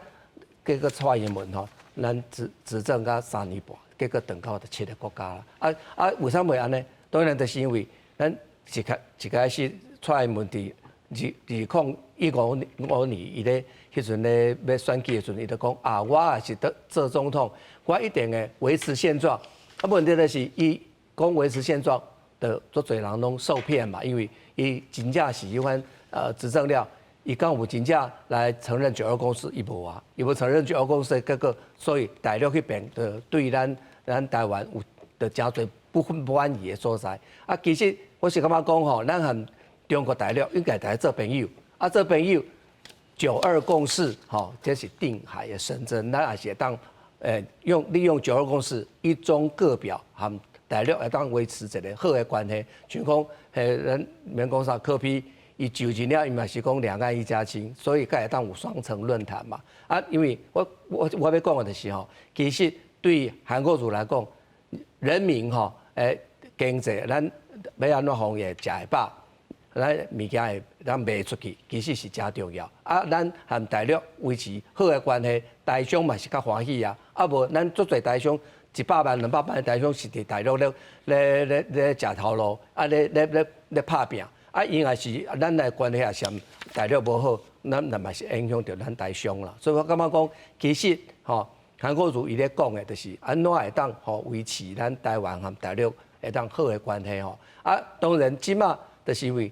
結果蔡英文吼，咱執執政才3年半，結果斷交就七個國家啦。啊啊，為啥會按呢？當然就是因為咱一開一開始蔡英文佇2015年，伊咧彼陣咧欲選舉的時陣，伊就講啊，我若是得做總統，我一定會維持現狀。啊，問題就是伊講維持現狀，就足濟人攏受騙嘛，因為伊真正是彼款執政了，伊敢有真正來承認九二共識？伊無啊，伊無承認九二共識，結果所以大陸彼邊就對咱咱台灣有就誠濟不不滿意的所在。啊，其實我是感覺講吼，咱和中國大陸應該大家做朋友，啊，做朋友九二共識，吼，這是定海的神針，咱也是會當用利用九二共識一中各表，和大陸會當維持一個好的關係。像講，咱免講啥柯 P，伊就任了，伊嘛是講兩岸一家親，所以才會當有雙城論壇嘛。啊，因為我我我欲講的就是吼，其實對韓國瑜來講，人民吼，經濟，咱欲按怎予伊食會飽，咱物件會當賣出去，其實是誠重要。啊，咱和大陸維持好的關係，台商嘛是較歡喜啊。啊無，咱足濟台商100萬、200萬的台商是佇大陸咧咧咧咧食頭路，啊咧咧咧咧拍拚。啊，伊若是咱的關係也是大陸無好，咱那嘛是影響著咱台商啦。所以我感覺講，其實吼，韓國瑜伊咧講的，就是按怎會當吼維持咱台灣和大陸會當好的關係吼。啊，當然這馬就是因為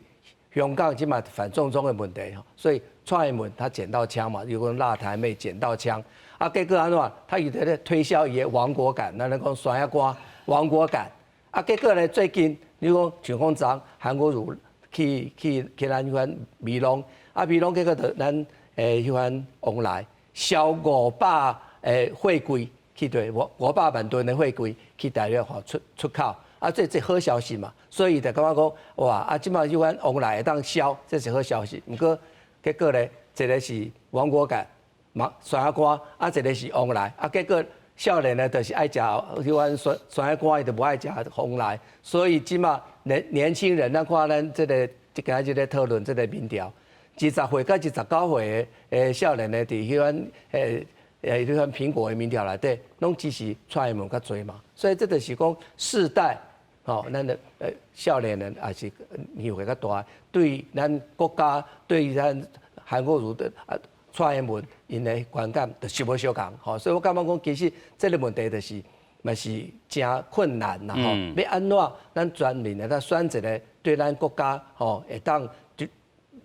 香港這馬反送中的問題吼，所以蔡英文他撿到槍嘛，又講辣台妹撿到槍，啊，結果按怎？他伊佇咧推銷伊的亡國感，咱咧講山仔歌亡國感。啊，結果咧最近你講像講昨韓國瑜去去去咱彼款美濃，啊美濃結果就咱彼款王來銷500貨櫃去對500萬噸的貨櫃去大陸吼出出口。啊，這這好消息嘛，所以伊就感覺講，哇，啊，這馬彼款王來會當銷，這是好消息。毋過結果咧，一個是亡國感，嘛山仔歌，啊，一個是王來，啊，結果少年呢，就是愛食彼款山山仔歌，伊就無愛食王來，所以這馬年年輕人，咱看咱這個今仔日咧討論這個民調，20歲佮29歲的少年呢，佇彼款彼款蘋果的民調內底，攏支持蔡英文較濟嘛，所以這就是講世代。吼，咱的少年人也是年歲較大，對咱國家對咱韓國瑜的啊蔡英文𪜶的觀感就是無相仝，吼，所以我感覺講其實這個問題就是嘛是誠困難啦，吼，欲按怎咱全民來選一個對咱國家吼會當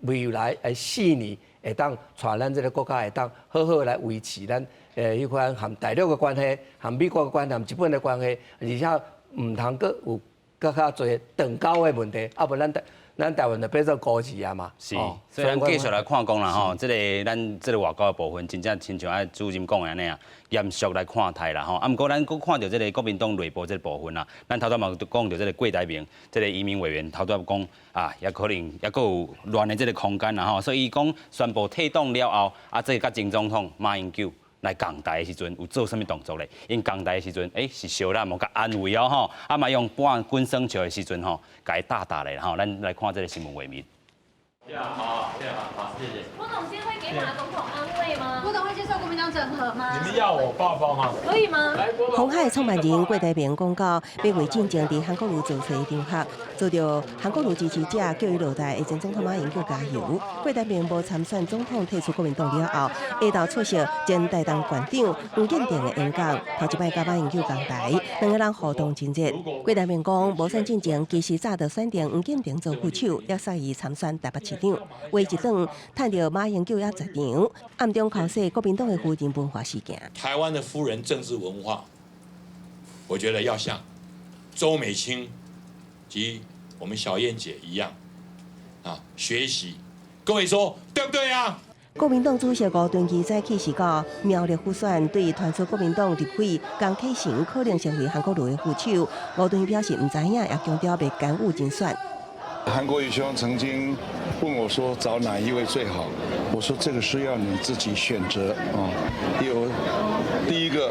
未來的4年會當帶咱這個國家會當好好來維持咱彼款和大陸的關係、和美國的關係、和日本的關係，而且毋通閣有閣較濟斷交的問題，啊無咱咱台灣就變做孤兒啊嘛。是，所以咱繼續來看講啦吼，這个咱這个外交的部分，真正親像啊主任講的按呢啊，嚴肅來看待啦吼。啊，毋過咱閣看著這个國民黨內部這个部分啦，咱頭拄嘛講著這个郭台銘這个移民委員頭拄講啊，也可能也閣有亂的這个空間啦吼。所以伊講宣布退黨了後，啊，這个佮前總統馬英九來共台的時陣，有做啥物動作咧？𪜶共台的時陣，是相攬哦，共安慰哦吼，啊嘛用搬滾耍笑的時陣吼，共伊打打咧吼。咱來看這个新聞畫面。好，謝謝，好，謝謝。郭董今天會給馬總統安慰嗎？郭董會接受國民黨整合嗎？你們要我抱抱嗎？可以嗎？鴻海創辦人郭台銘講到，欲為進前佇韓國瑜造勢場合，遭著韓國瑜支持者叫伊落台，的前總統馬英九加油。郭台銘無參選總統，退出國民黨了後，下晝出席前台東縣長黃建庭的演講，頭一擺佮馬英九仝台，兩个人互動真熱。郭台銘講，無選進前其實早就選定黃建庭做副手，也使伊參選台北市長。話一轉，趁著馬英九猶在場，暗中剾洗國民黨的夫人文化事件。台灣的夫人政治文化，我覺得要像周美青及我們小燕姐一樣啊，學習。各位說對不對啊？國民黨主席吳敦義早起是到苗栗輔選，對傳出國民黨立委江啟臣可能成為韓國瑜的副手，吳敦義表示毋知影，也強調袂干預人選。韓國瑜兄曾經問我說：找哪一位最好？我說這個是要你自己選擇啊。有第一個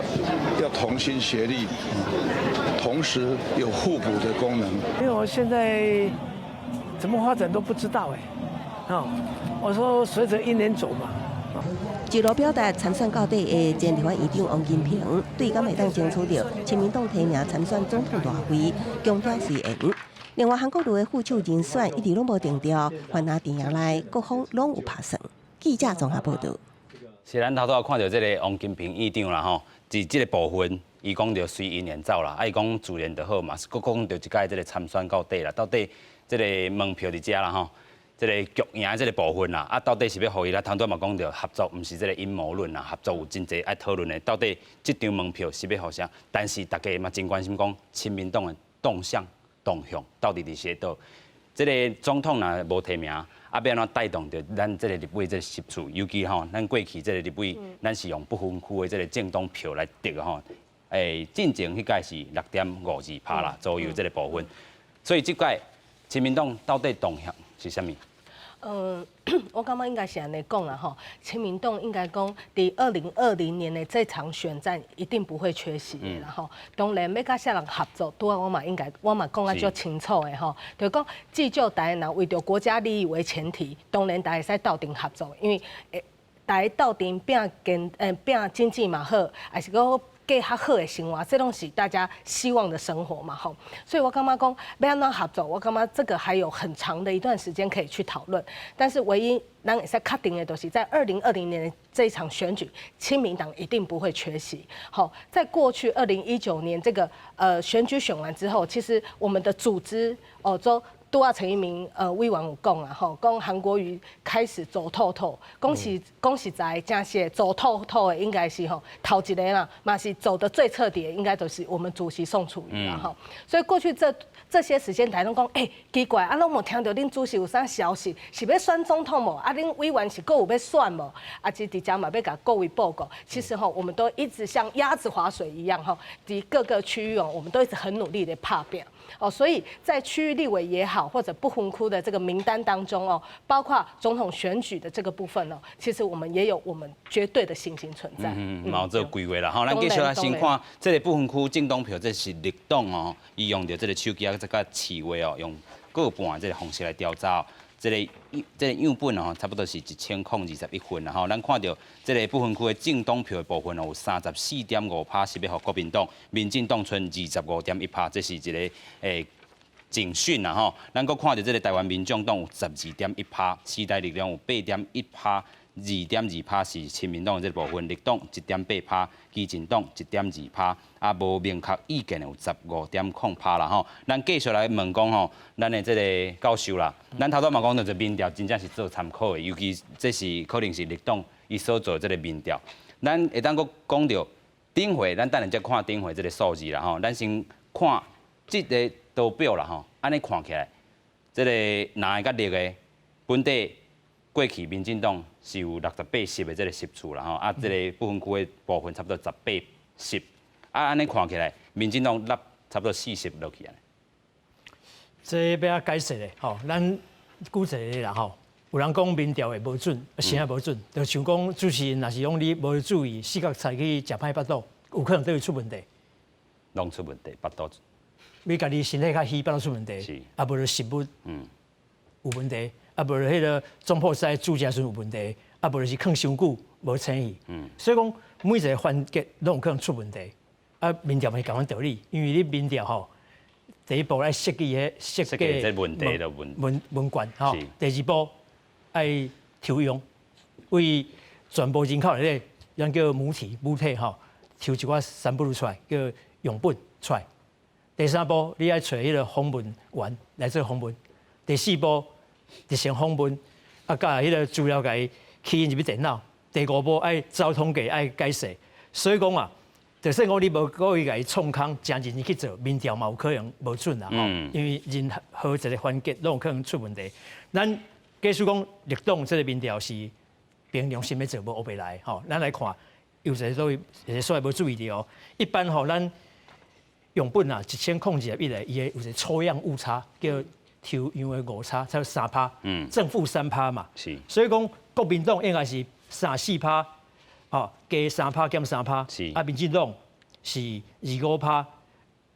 要同心協力，同時有互補的功能。因為我現在怎麼發展都不知道哎，啊，我說隨著因緣走嘛。一路表達參選到底的前立法院長王金平，對敢會當爭取著親民黨提名參選總統大位，強調隨緣。另外，韓國瑜的副手人選一直攏無定調，懸在陣營內各方攏有拍算。記者綜合報導。是咱頭拄仔看著這个王金平院長啦吼，佇這个部分，伊講著隨因緣走啦，啊伊講自然就好嘛，是閣講著一擺這个參選到底啦，到底這个門票佇遮啦吼，這个局贏的這个部分啦，啊到底是欲予伊啦？頭拄嘛講著合作，毋是這个陰謀論啦，合作有真濟愛討論的，到底這張門票是欲予誰？但是大家嘛真關心講，親民黨的動向。動向到底佇啥佗？這个總統若無提名，啊，欲按怎帶動著咱這个立委這个席次？尤其吼，咱過去這个立委，咱是用不分區的這个政黨票來得的吼。進前彼屆是6.52%啦左右這个部分，所以這屆親民黨到底動向是啥物？我感覺應該是按呢講啦吼，親民黨應該講，佇2020年的這場選戰一定不會缺席的啦吼。當然欲佮啥人合作，拄仔我嘛應該，我嘛講甲足清楚的吼，就是講至少大家若為著國家利益為前提，當然大家會使鬥陣合作，因為大家鬥陣拼經拼經濟嘛好，抑是閣過較好的生活，這攏是大家希望的生活嘛吼。所以我感覺講欲按怎合作，我感覺這個還有很長的一段時間可以去討論。但是唯一咱會使確定的，就是在2020年的這一場選舉，親民黨一定不會缺席。好，在過去2019年這個選舉選完之後，其實我們的組織哦都。拄仔陳一鳴委員有講啊吼，講韓國瑜開始走透透，講實在，真是走透透的應該是吼頭一个啦，嘛是走得最徹底的，應該就是我們主席宋楚瑜啦吼。所以過去這些時間，大家攏講，奇怪，啊，攏無聽著恁主席有啥消息，是欲選總統無？啊，恁委員是閣有欲選無？啊，這佇遮嘛欲共各位報告。其實吼，我們都一直像鴨子划水一樣吼，佇各個區域哦，我們都一直很努力的拍拚。哦，所以在區域立委也好，或者不分區的這個名單當中哦，包括總統選舉的這個部分哦，其實我們也有我們絕對的信心存在。嗯，嘛有這個規劃啦。吼，咱繼續來先看這個不分區政黨票，這是綠黨哦，伊用著這個手機啊，這個市話哦，用個半這個方式來調查。這个樣本哦，差不多是1021份啦吼。咱看著這个不分區的政黨票的部分哦，有34.5%是欲予國民黨，民進黨賰25.1%，這是一个警訊啦吼。咱閣看著這个台灣民眾黨有12.1%，時代力量有8.1%，2.2%是親民黨的這個部分，綠黨1.8%，基進黨1.2%，啊無明確意見的有15.0%啦吼。咱繼續來問講吼，咱的這个教授啦，咱頭拄嘛講著這民調真正是做參考的，尤其這是可能是綠黨伊所做這个民調。咱會當閣講著頂回，咱等下再看頂回這个數字啦吼。咱先看這个圖表啦吼，按呢看起來。這個藍的佮綠的，本底過去民進黨是有68席的這個席次啦吼，啊，這個不分區的部分差不多18席，啊，按呢看起來，民進黨落差不多4席落去啊。這欲按怎解釋咧？吼，咱舉一個例啦吼，有人講民調會無準，啥無準，就像講主持人若是講你無注意，四角菜去食歹腹肚，有可能都會出問題。攏出問題，腹肚。你家己身體較虛，腹肚出問題，啊無就食物有問題，啊無就彼個總鋪師煮食時有問題，啊無就是囥傷久無清氣。所以講每一個環節攏有可能出問題。啊，民調嘛是仝款道理，因為你民調吼，第一步愛設計彼設計問題的問問問卷吼，第二步愛抽樣，為全部人口內底，咱叫母體母體吼，抽一寡 sample 出來，叫樣本出來。第三步，你愛揣彼個訪問員來做訪問。第四步，執行訪問，啊，佮彼個資料共伊 key 入去電腦。第五步愛走統計，愛解釋。所以講啊，就算講你無故意共伊創空，誠認真去做，民調嘛有可能無準啦吼。因為任何一個環節攏有可能出問題。咱假使講綠黨這個民調是憑良心欲做，無烏白來吼。咱來看，有一個所謂一個所謂無注意著哦。一般吼，咱樣本啊，1021個，伊會有一個抽樣誤差，叫抽樣的誤差，才有3趴，正負三趴嘛。所以講國民黨應該是34趴，哦，加三趴減三趴。啊，民進黨是25趴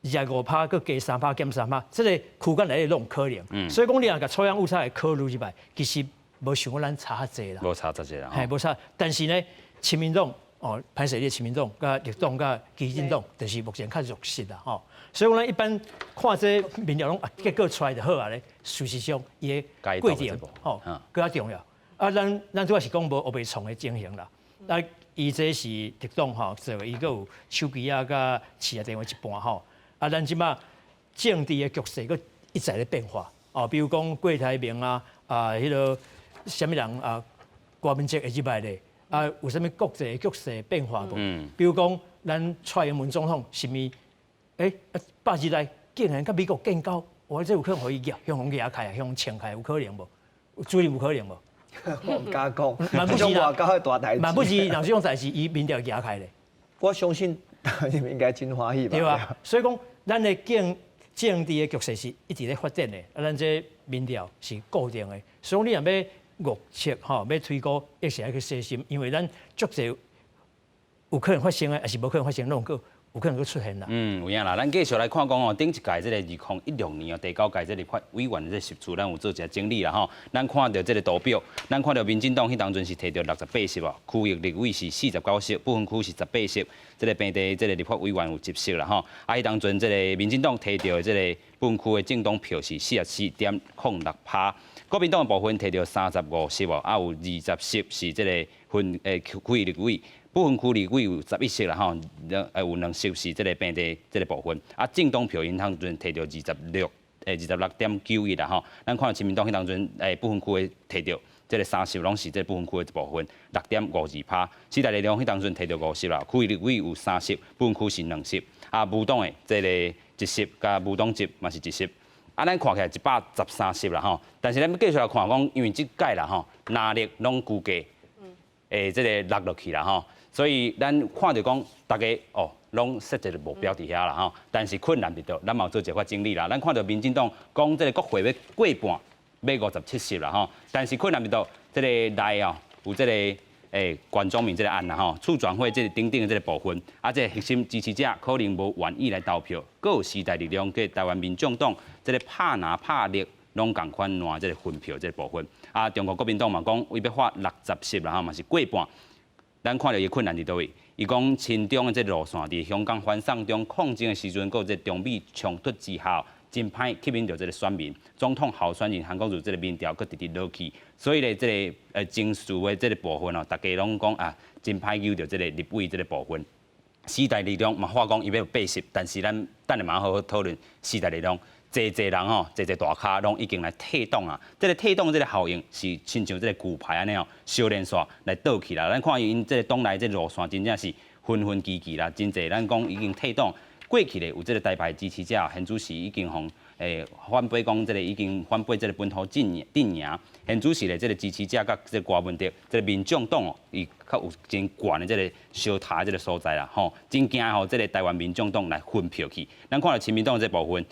，25趴，閣加三趴減三趴，這個區間內底攏有可能。所以講你若共抽樣誤差會考慮入來，其實無像講咱差遐濟啦。無差遮濟啦。嘿，無差。但是呢，親民黨。哦，歹勢你親民黨、佮綠黨、佮基進黨，就是目前較弱勢啦，吼。所以講咱一般看這民調攏啊結果出來就好啊咧。事實上，伊的過程吼，閣較重要。啊，咱主要是講無烏白創的情形啦。啊，伊這是綠黨吼，做伊閣有手機啊，佮市內電話一半吼。啊，咱這馬政治的局勢閣一再咧變化。哦，比如講郭台銘啊，啊，彼個啥物人啊，郭文哲會入來咧。啊，有啥物國際局勢變化無？比如講，咱蔡英文總統是毋是？100日內竟然佮美國建交，哇！這有可能予伊舉，向予舉開啊，向予衝開，有可能無？主任有可能無？我毋敢講，這種外交的大代誌。嘛不是，若這種代誌，伊民調舉開咧。我相信你們應該真歡喜吧？對吧？所以講，咱的政治的局勢是一直咧發展的，啊，咱這民調是固定的，所以你若欲預測吼，欲推估，一是愛去細心，因為咱足濟有可能發生的，抑是無可能發生，攏閣有可能閣出現啦。嗯，有影啦。咱繼續來看講哦，頂一屆這個2016年哦，第九屆這立法委員的這個席次，咱有做一個整理啦吼。咱看著這個圖表，咱看著民進黨彼當陣是提著68席哦，區域立委是49席，不分區是18席，這個平地這個立法委員有10席啦吼。啊，彼當陣這個民進黨提著的這個不分區的政黨票是44.06趴。國民黨的部分提著35席哦，啊有20席是這個分區域立委，不分區立委有11席啦吼，有2席是這個平地這個部分。啊，政黨票𪜶當陣提著26.91啦吼。咱看親民黨彼當陣不分區的提著這個3席攏是這個不分區的一部分，6.52趴。時代力量彼當陣提著5席啦，區域立委有3席，不分區是2席。啊，無黨的這個1席，佮無黨籍嘛是1席。啊，咱看起來113席啦吼，但是咱欲繼續來看講，因為這屆啦吼，藍綠攏估計會這個落落去啦吼，所以咱看著講，大家哦，攏設一個目標佇遐啦吼，但是困難佇佗，咱嘛有做一個整理啦。咱看著民進黨講這個國會欲過半，欲57席啦吼，但是困難佇佗，這個內哦有這個管中閔這個案啦吼，促轉會這個等等的這個部分，啊，這個核心支持者可能無願意來投票，閣有時代力量佮台灣民眾黨這個拍藍拍綠攏仝款拿這個分票這個部分，啊，中國國民黨嘛講，伊欲發60席啦吼，嘛是過半。咱看著伊困難佇佗位？伊講親中的這個路線，佇香港反送中抗爭的時陣，閣有這個中美衝突之下，真歹吸引著這個選民。總統候選人韓國瑜這個民調閣直直落去，所以咧，這個情緒的這個部分哦，大家攏講啊，真歹揪著這個立委這個部分。時代力量嘛，話講伊欲有8席，但是咱等下嘛好好討論時代力量，濟濟人吼，濟濟大咖攏已經來退黨啊。這個退黨這個效應是親像這個牛排按呢哦，相連紲來倒去啦。咱看𪜶這個黨內這個路線真正是紛紛歧歧啦，真濟咱講已經退黨。過去咧有這個台派支持者，現主時已經予反駁講，這個已經反駁這個本土陣營陣營，現主時咧這個支持者佮這個柯文哲，這個民眾黨哦，伊較有真懸的這個相疊這個所在啦，吼，真驚予這個台灣民眾黨來分票去。咱看著親民黨這部分，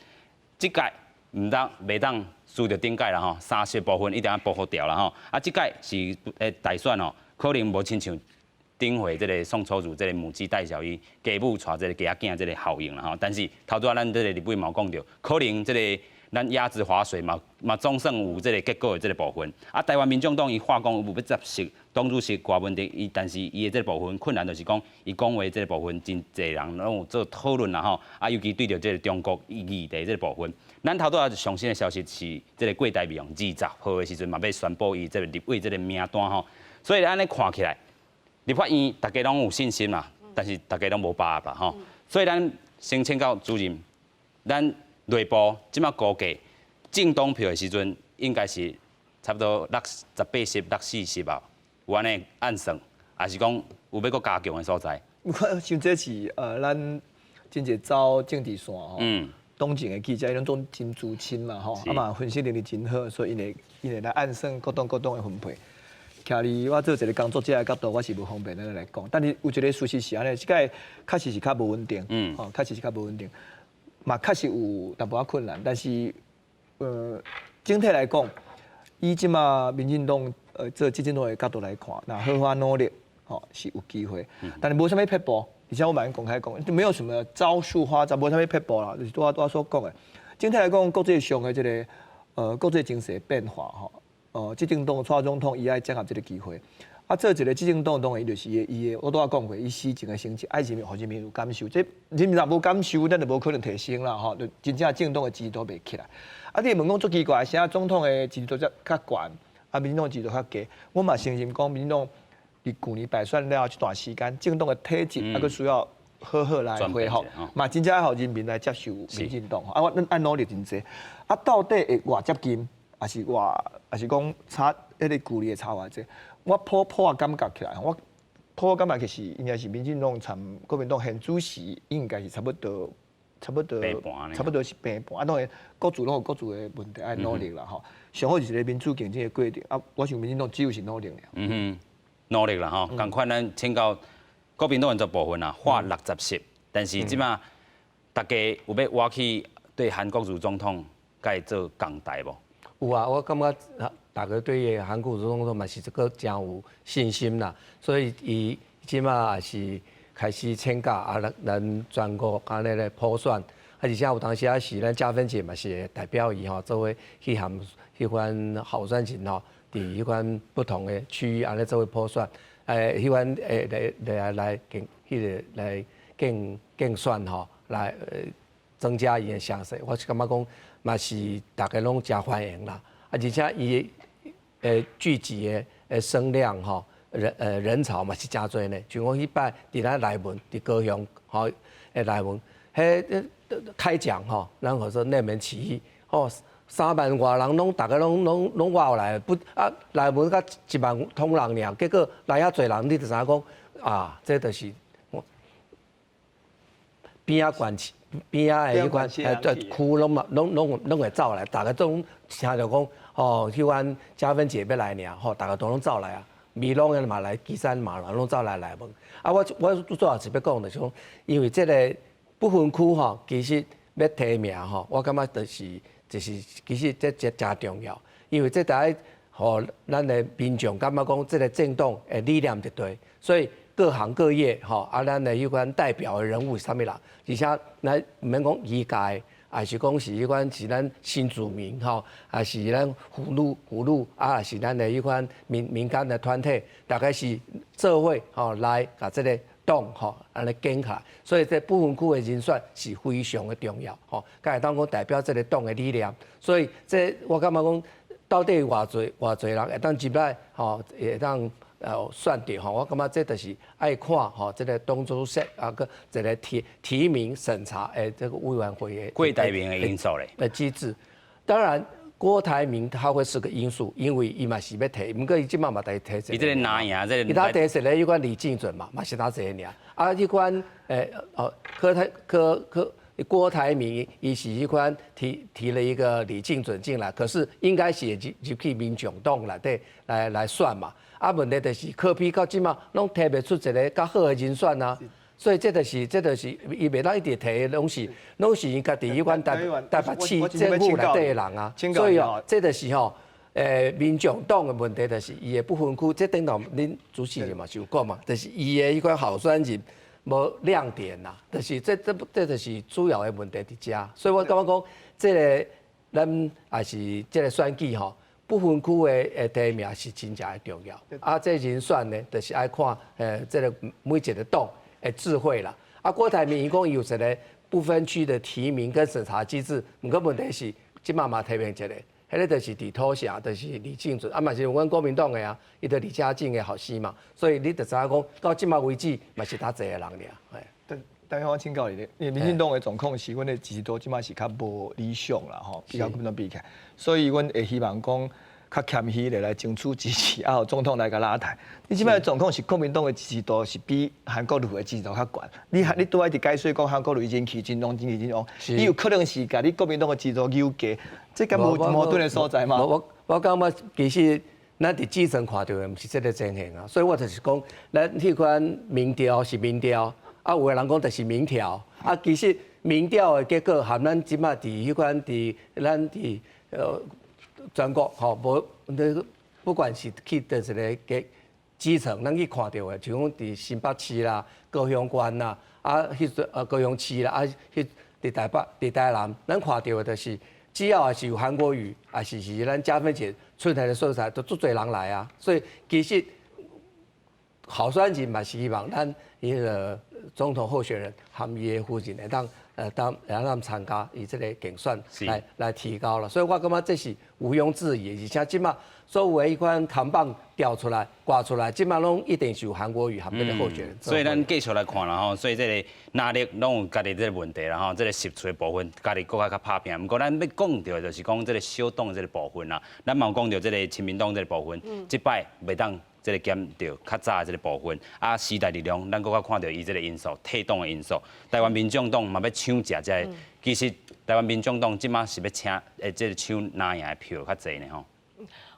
這屆毋當袂當輸著頂屆啦吼，三席部分一定愛保護掉啦吼。啊，這屆是大選哦，可能無親像頂回這個宋楚瑜這個母雞帶小鷹，雞母帶這個雞仔囝這個效應啦吼。但是頭拄仔咱這個立委嘛有講著，可能這個咱鴨子划水嘛嘛總算有這個結果的這個部分。啊，台灣民眾黨伊話講有欲10席黨主席柯文哲伊，但是伊的這個部分困難就是講，伊講話這個部分真濟人攏有做討論啦吼。啊，尤其對著這個中國議題這個部分，咱頭拄仔上新的消息是，這個郭台銘20號的時陣嘛欲宣布伊這個立委這個名單吼。所以按呢看起來，立法院大家攏有信心啦，但是大家攏無把握啦吼。所以咱先請教主任，咱內部這馬估計政黨票的時陣，應該是差不多68席、64席吧，有按呢按算，還是講有欲閣加強的所在？我想這是咱真濟走政治線吼，黨政的記者，伊攏總真資深嘛吼，啊嘛分析能力真好，所以𪜶會來按算各黨各黨的分配。徛佇我做一個工作者的角度，我是無方便按呢來講。但是有一個事實是按呢，這屆確實是較無穩定，吼，確實是較無穩定，嘛確實有淡薄仔困難。但是，整體來講，以這馬民進黨做執政黨的角度來看，若好好努力，吼是有機會。但是無啥物撇步，而且我嘛公開講，就沒有什麼招數花招，無啥物撇步啦，就是拄仔拄仔所講的。整體來講，國際上的這個國際情勢變化吼。執政黨蔡總統伊愛掌握這個機會，啊，做一個執政黨當然伊就是伊的，我拄仔講過，伊施政的成績，愛人民予人民有感受，這人民若無感受，咱就無可能提升啦吼，就真正政黨的支持度袂起來。啊，你問講足奇怪，啥總統的支持度才較懸，啊，民進黨支持度較低，我嘛承認講，民進黨佇舊年敗選了後這段時間，政黨的體質猶閣需要好好來恢復，嘛真正愛予人民來接受民進黨。啊，我咱愛努力真濟，啊，到底會偌接近？還是偌，還是講差彼個距離會差偌濟？我普普仔感覺起來，我普感覺其實應該是民進黨參國民黨現主時應該是差不多，差不多，差不多是平盤。啊，當然各自攏有各自的問題愛努力啦吼。上好是一個民主競爭的過程。啊，我想民進黨只有是努力爾。嗯哼，努力啦吼。仝款咱請教國民黨這部分啊，劃60席，但是這馬大家有欲倚去對韓國瑜總統共伊做共台無？有啊，我感覺大家對韓國瑜總統嘛是這個誠有信心啦，所以伊這馬也是開始請假啊，咱全國按呢咧普選，啊而且有當時仔是咱嘉芬姐嘛是代表伊吼，做伙去含彼款候選人吼，佇彼款不同的區域按呢做伙普選，彼款來來來競彼個來競競選吼，來增加伊的聲勢，我是感覺講嘛是大家攏誠歡迎啦，啊而且伊聚集的聲量吼，人潮嘛是誠濟呢，像講彼擺佇咱內門，佇高雄吼內門，彼開講吼，咱號做內門起義，吼3萬外人攏逐家攏攏攏倚來，不啊內門才1萬通人爾，結果來遐濟人，你就知影講啊，這就是邊仔縣市。邊仔的彼款對區攏嘛攏攏攏會走來，逐家都聽著講吼，彼款嘉芬姐欲來爾吼，逐家都攏走來啊。美濃的嘛來，旗山嘛來，攏走來內門。啊，我我最後是欲講就是講，因為這個不分區吼，其實欲提名吼，我感覺就是就是其實這這誠重要，因為這逐个予咱的民眾感覺講這個政黨的理念就對，所以。各行各業吼，啊，咱的彼款代表的人物是啥物人？而且咱毋免講醫界，還是講是彼款是咱新住民吼，還是咱婦女婦女，啊，還是咱的彼款民民間的團體，大家是做伙吼來共這個黨吼按呢建起來。所以這不分區的人選是非常的重要吼，才會當講代表這個黨的理念。所以這我感覺講，到底有偌濟偌濟人會當入來吼，會當。選著吼，我感覺這就是愛看吼，這個黨主席啊，閣一個提提名審查的這個委員會的郭台銘的因素咧的機制。當然，郭台銘他會是個因素，因為伊嘛是欲提，毋過伊這擺嘛提提一個。伊這個哪贏這個？伊他提一個彼款李進準嘛，嘛是他一個爾。啊，彼款哦，柯台柯柯郭台銘，伊是彼款提了一個李進準進來，可是應該是入去民眾黨內底來選嘛。啊，問題就是柯 P 到這擺攏提袂出一個較好的人選啊。所以這就是伊袂當一直提的，攏是伊家己彼款台北市政府內底的人啊。所以哦，這就是吼，民眾黨的問題就是伊的不分區，這頂頭恁主持人嘛是有講嘛，就是伊的彼款候選人無亮點啦，就是這就是主要的問題佇遮。所以我感覺講，這個咱也是這個選舉吼，不分區的提名是真正的重要。啊，這人選呢，就是愛看這個每一個黨的智慧啦。啊，郭台銘伊講伊有一個不分區的提名跟審查機制，毋過問題是，這擺嘛提名一個，彼個就是佇土城，就是李進準，啊嘛是阮國民黨的啊，伊就李家境的後生嘛，所以你就知影講到這擺為止嘛是焦濟個人爾。但我請教你，因為民進黨的狀況是，阮的支持度這擺是較無理想啦，吼，比較國民黨比起來，所以阮會希望講較謙虛的來爭取支持，啊，予總統來共拉抬。你這擺的狀況是國民黨的支持度是比韓國瑜的支持度較懸。你拄仔一直解說講韓國瑜人氣真旺，人氣真旺，你有可能是共你國民黨的支持度扭低，這敢無矛盾的所在嗎？我感覺其實咱佇基層看著的毋是這個情形啊，所以我就是講，咱彼款民調是民調，啊，有的人講就是民調，啊，其實民調的結果和咱這擺佇彼款佇咱佇全國吼，無不管是去佗一个基層，咱去看著的，像講佇新北市啦、高雄縣啦，啊，彼陣高雄市啦，啊，彼佇台北、佇台南，咱看著的就是，只要也是有韓國瑜，抑是咱嘉芬姐出來的所在，都足濟人來啊。所以其實候選人嘛是希望咱彼个總統候選人和伊的夫人會當當參加伊這個競選來提高了。所以我感覺這是毋庸置疑，而且這擺所有的彼款扛棒調出來掛出來，這擺攏一定是有韓國瑜和彼个候選人。所以咱繼續來看啦吼，所以這個藍綠攏有家己這個問題啦吼，這個席次的部分家己閣較較拍拚。毋過咱欲講著的就是講這個小黨這個部分啦，咱嘛有講著這個親民黨這個部分，這擺袂當這個減著較早的這個部分，啊，時代力量，咱閣較看著伊這個因素，退黨的因素。台灣民眾黨嘛欲搶食這個，其實台灣民眾黨這擺是欲請這個搶藍營的票較濟呢吼。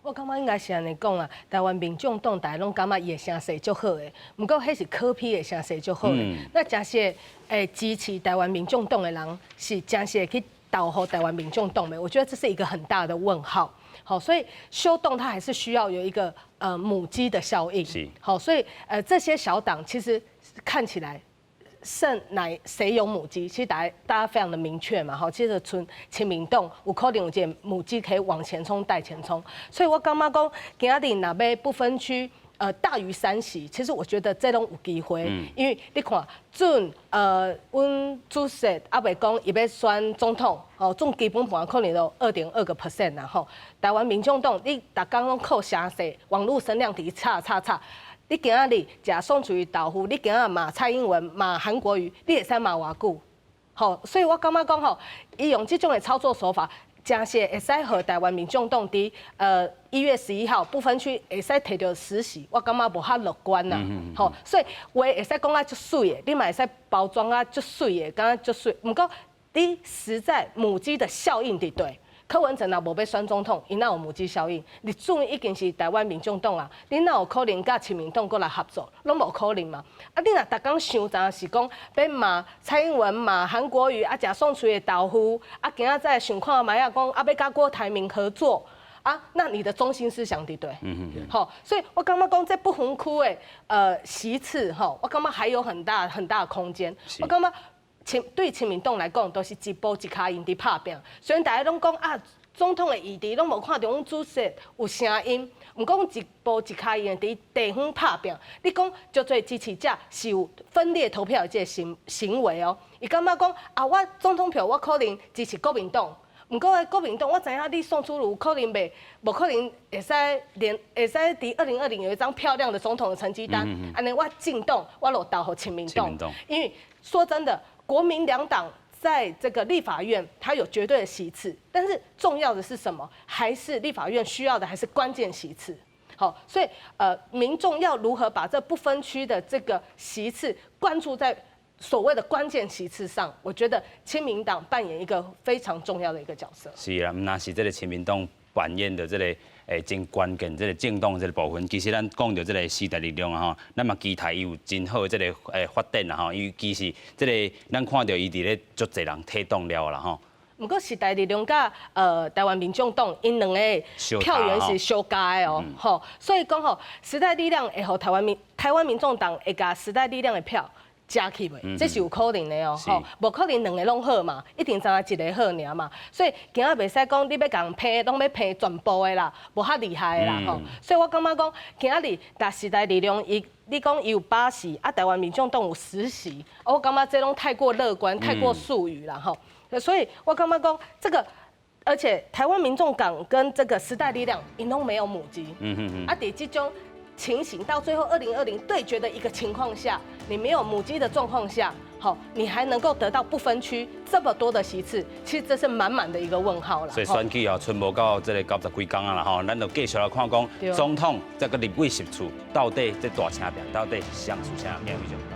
我感覺應該是按呢講啦，台灣民眾黨大家攏感覺伊的聲勢足好的，毋過彼是柯 P 的聲勢足好的。那誠實會支持台灣民眾黨的人，是誠實會去投予台灣民眾黨沒？我覺得這是一個很大的問號。好，所以小黨它還是需要有一個母雞的效應。好，所以這些小黨其實看起來勝乃誰有母雞，其實大家非常的明確嘛。好，其實賰親民黨有可能有一個母雞可以往前衝帶前衝。所以我感覺講今仔日若欲不分區大於3席，其實我覺得這攏有機會，因為你看，準阮主席猶未講伊欲選總統，哦，總基本盤可能都2.2% 啦吼。台灣民眾黨，你逐工攏靠聲勢，網路聲量佇炒炒炒。你今仔日食宋楚瑜豆腐，你今仔罵蔡英文、罵韓國瑜，你會使罵偌久？吼，所以我感覺講吼，伊用這種的操作手法，誠實會使予台灣民眾黨佇1月11號不分區會使提著10席，我感覺無遐樂觀啦。吼，所以話會使講啊足媠的，你嘛會使包裝啊足媠的，感覺足媠。毋過你實在母雞的效應佇佗？柯文哲若無欲選總統，伊哪有母雞效應？你終已經是台灣民眾黨啊，你哪有可能佮親民黨閣來合作？攏無可能嘛！啊，你若逐工想怎是講欲罵蔡英文、罵韓國瑜，啊，食宋楚瑜的豆腐，啊，今仔載想看覓仔講啊，欲佮郭台銘合作，啊，那你的中心思想佇佗？好，所以我感覺講這不分區的席次，吼，我感覺還有很大很大的空間。我感覺。對親民黨來講，都是一步一跤印佇拍拚。雖然大家攏講啊，總統的議題攏無看著阮主席有聲音，毋過一步一跤印佇地方拍拚。你講足濟支持者是有分裂投票的這個行為哦。伊感覺講啊，我總統票我可能支持國民黨，毋過國民黨我知影你宋楚瑜可能袂，無可能會使連會使佇2020有一張漂亮的總統的成績單。按呢我進黨，我就投予親民黨，因為說真的。國民兩黨在在這個立法院，它有絕對的席次，但是重要的是什麼？還是立法院需要的還是關鍵席次。好，所以民眾要如何把這不分區的這個席次關注在所謂的關鍵席次上？我覺得親民黨扮演一個非常重要的一個角色。是啊，毋但是這個親民黨扮演的這個真關鍵這個政黨這個部分，其實咱講著這個時代力量啊吼，咱嘛期待伊有真好的這個發展啦吼，因為其實這個咱看著伊佇咧足濟人退黨了啦吼。毋過時代力量佮台灣民眾黨，𪜶兩个票源是相加的哦，吼，所以講吼，時代力量會予台灣民眾黨會共時代力量的票食去袂？這是有可能的哦，吼，無可能兩个攏好嘛，一定干焦一个好爾嘛。所以今仔袂使講你欲共拼，攏欲拼全部的啦，無遐厲害的啦，吼。所以我感覺講，今仔日但時代力量伊，你講伊有8席，啊，台灣民眾黨有10席，我感覺這攏太過樂觀，太過術語啦，吼。所以我感覺講這個，而且台灣民眾黨跟這個時代力量，𪜶攏沒有母雞。啊，佇這種情形到最後2020對決的一個情況下，你沒有母雞的狀況下，好，你還能夠得到不分區這麼多的席次，其實這是滿滿的一個問號啦。所以選舉哦，賰無到這個90幾工啊啦吼，咱就繼續來看講總統這個立委席次到底這大聲拼，到底是誰輸誰贏。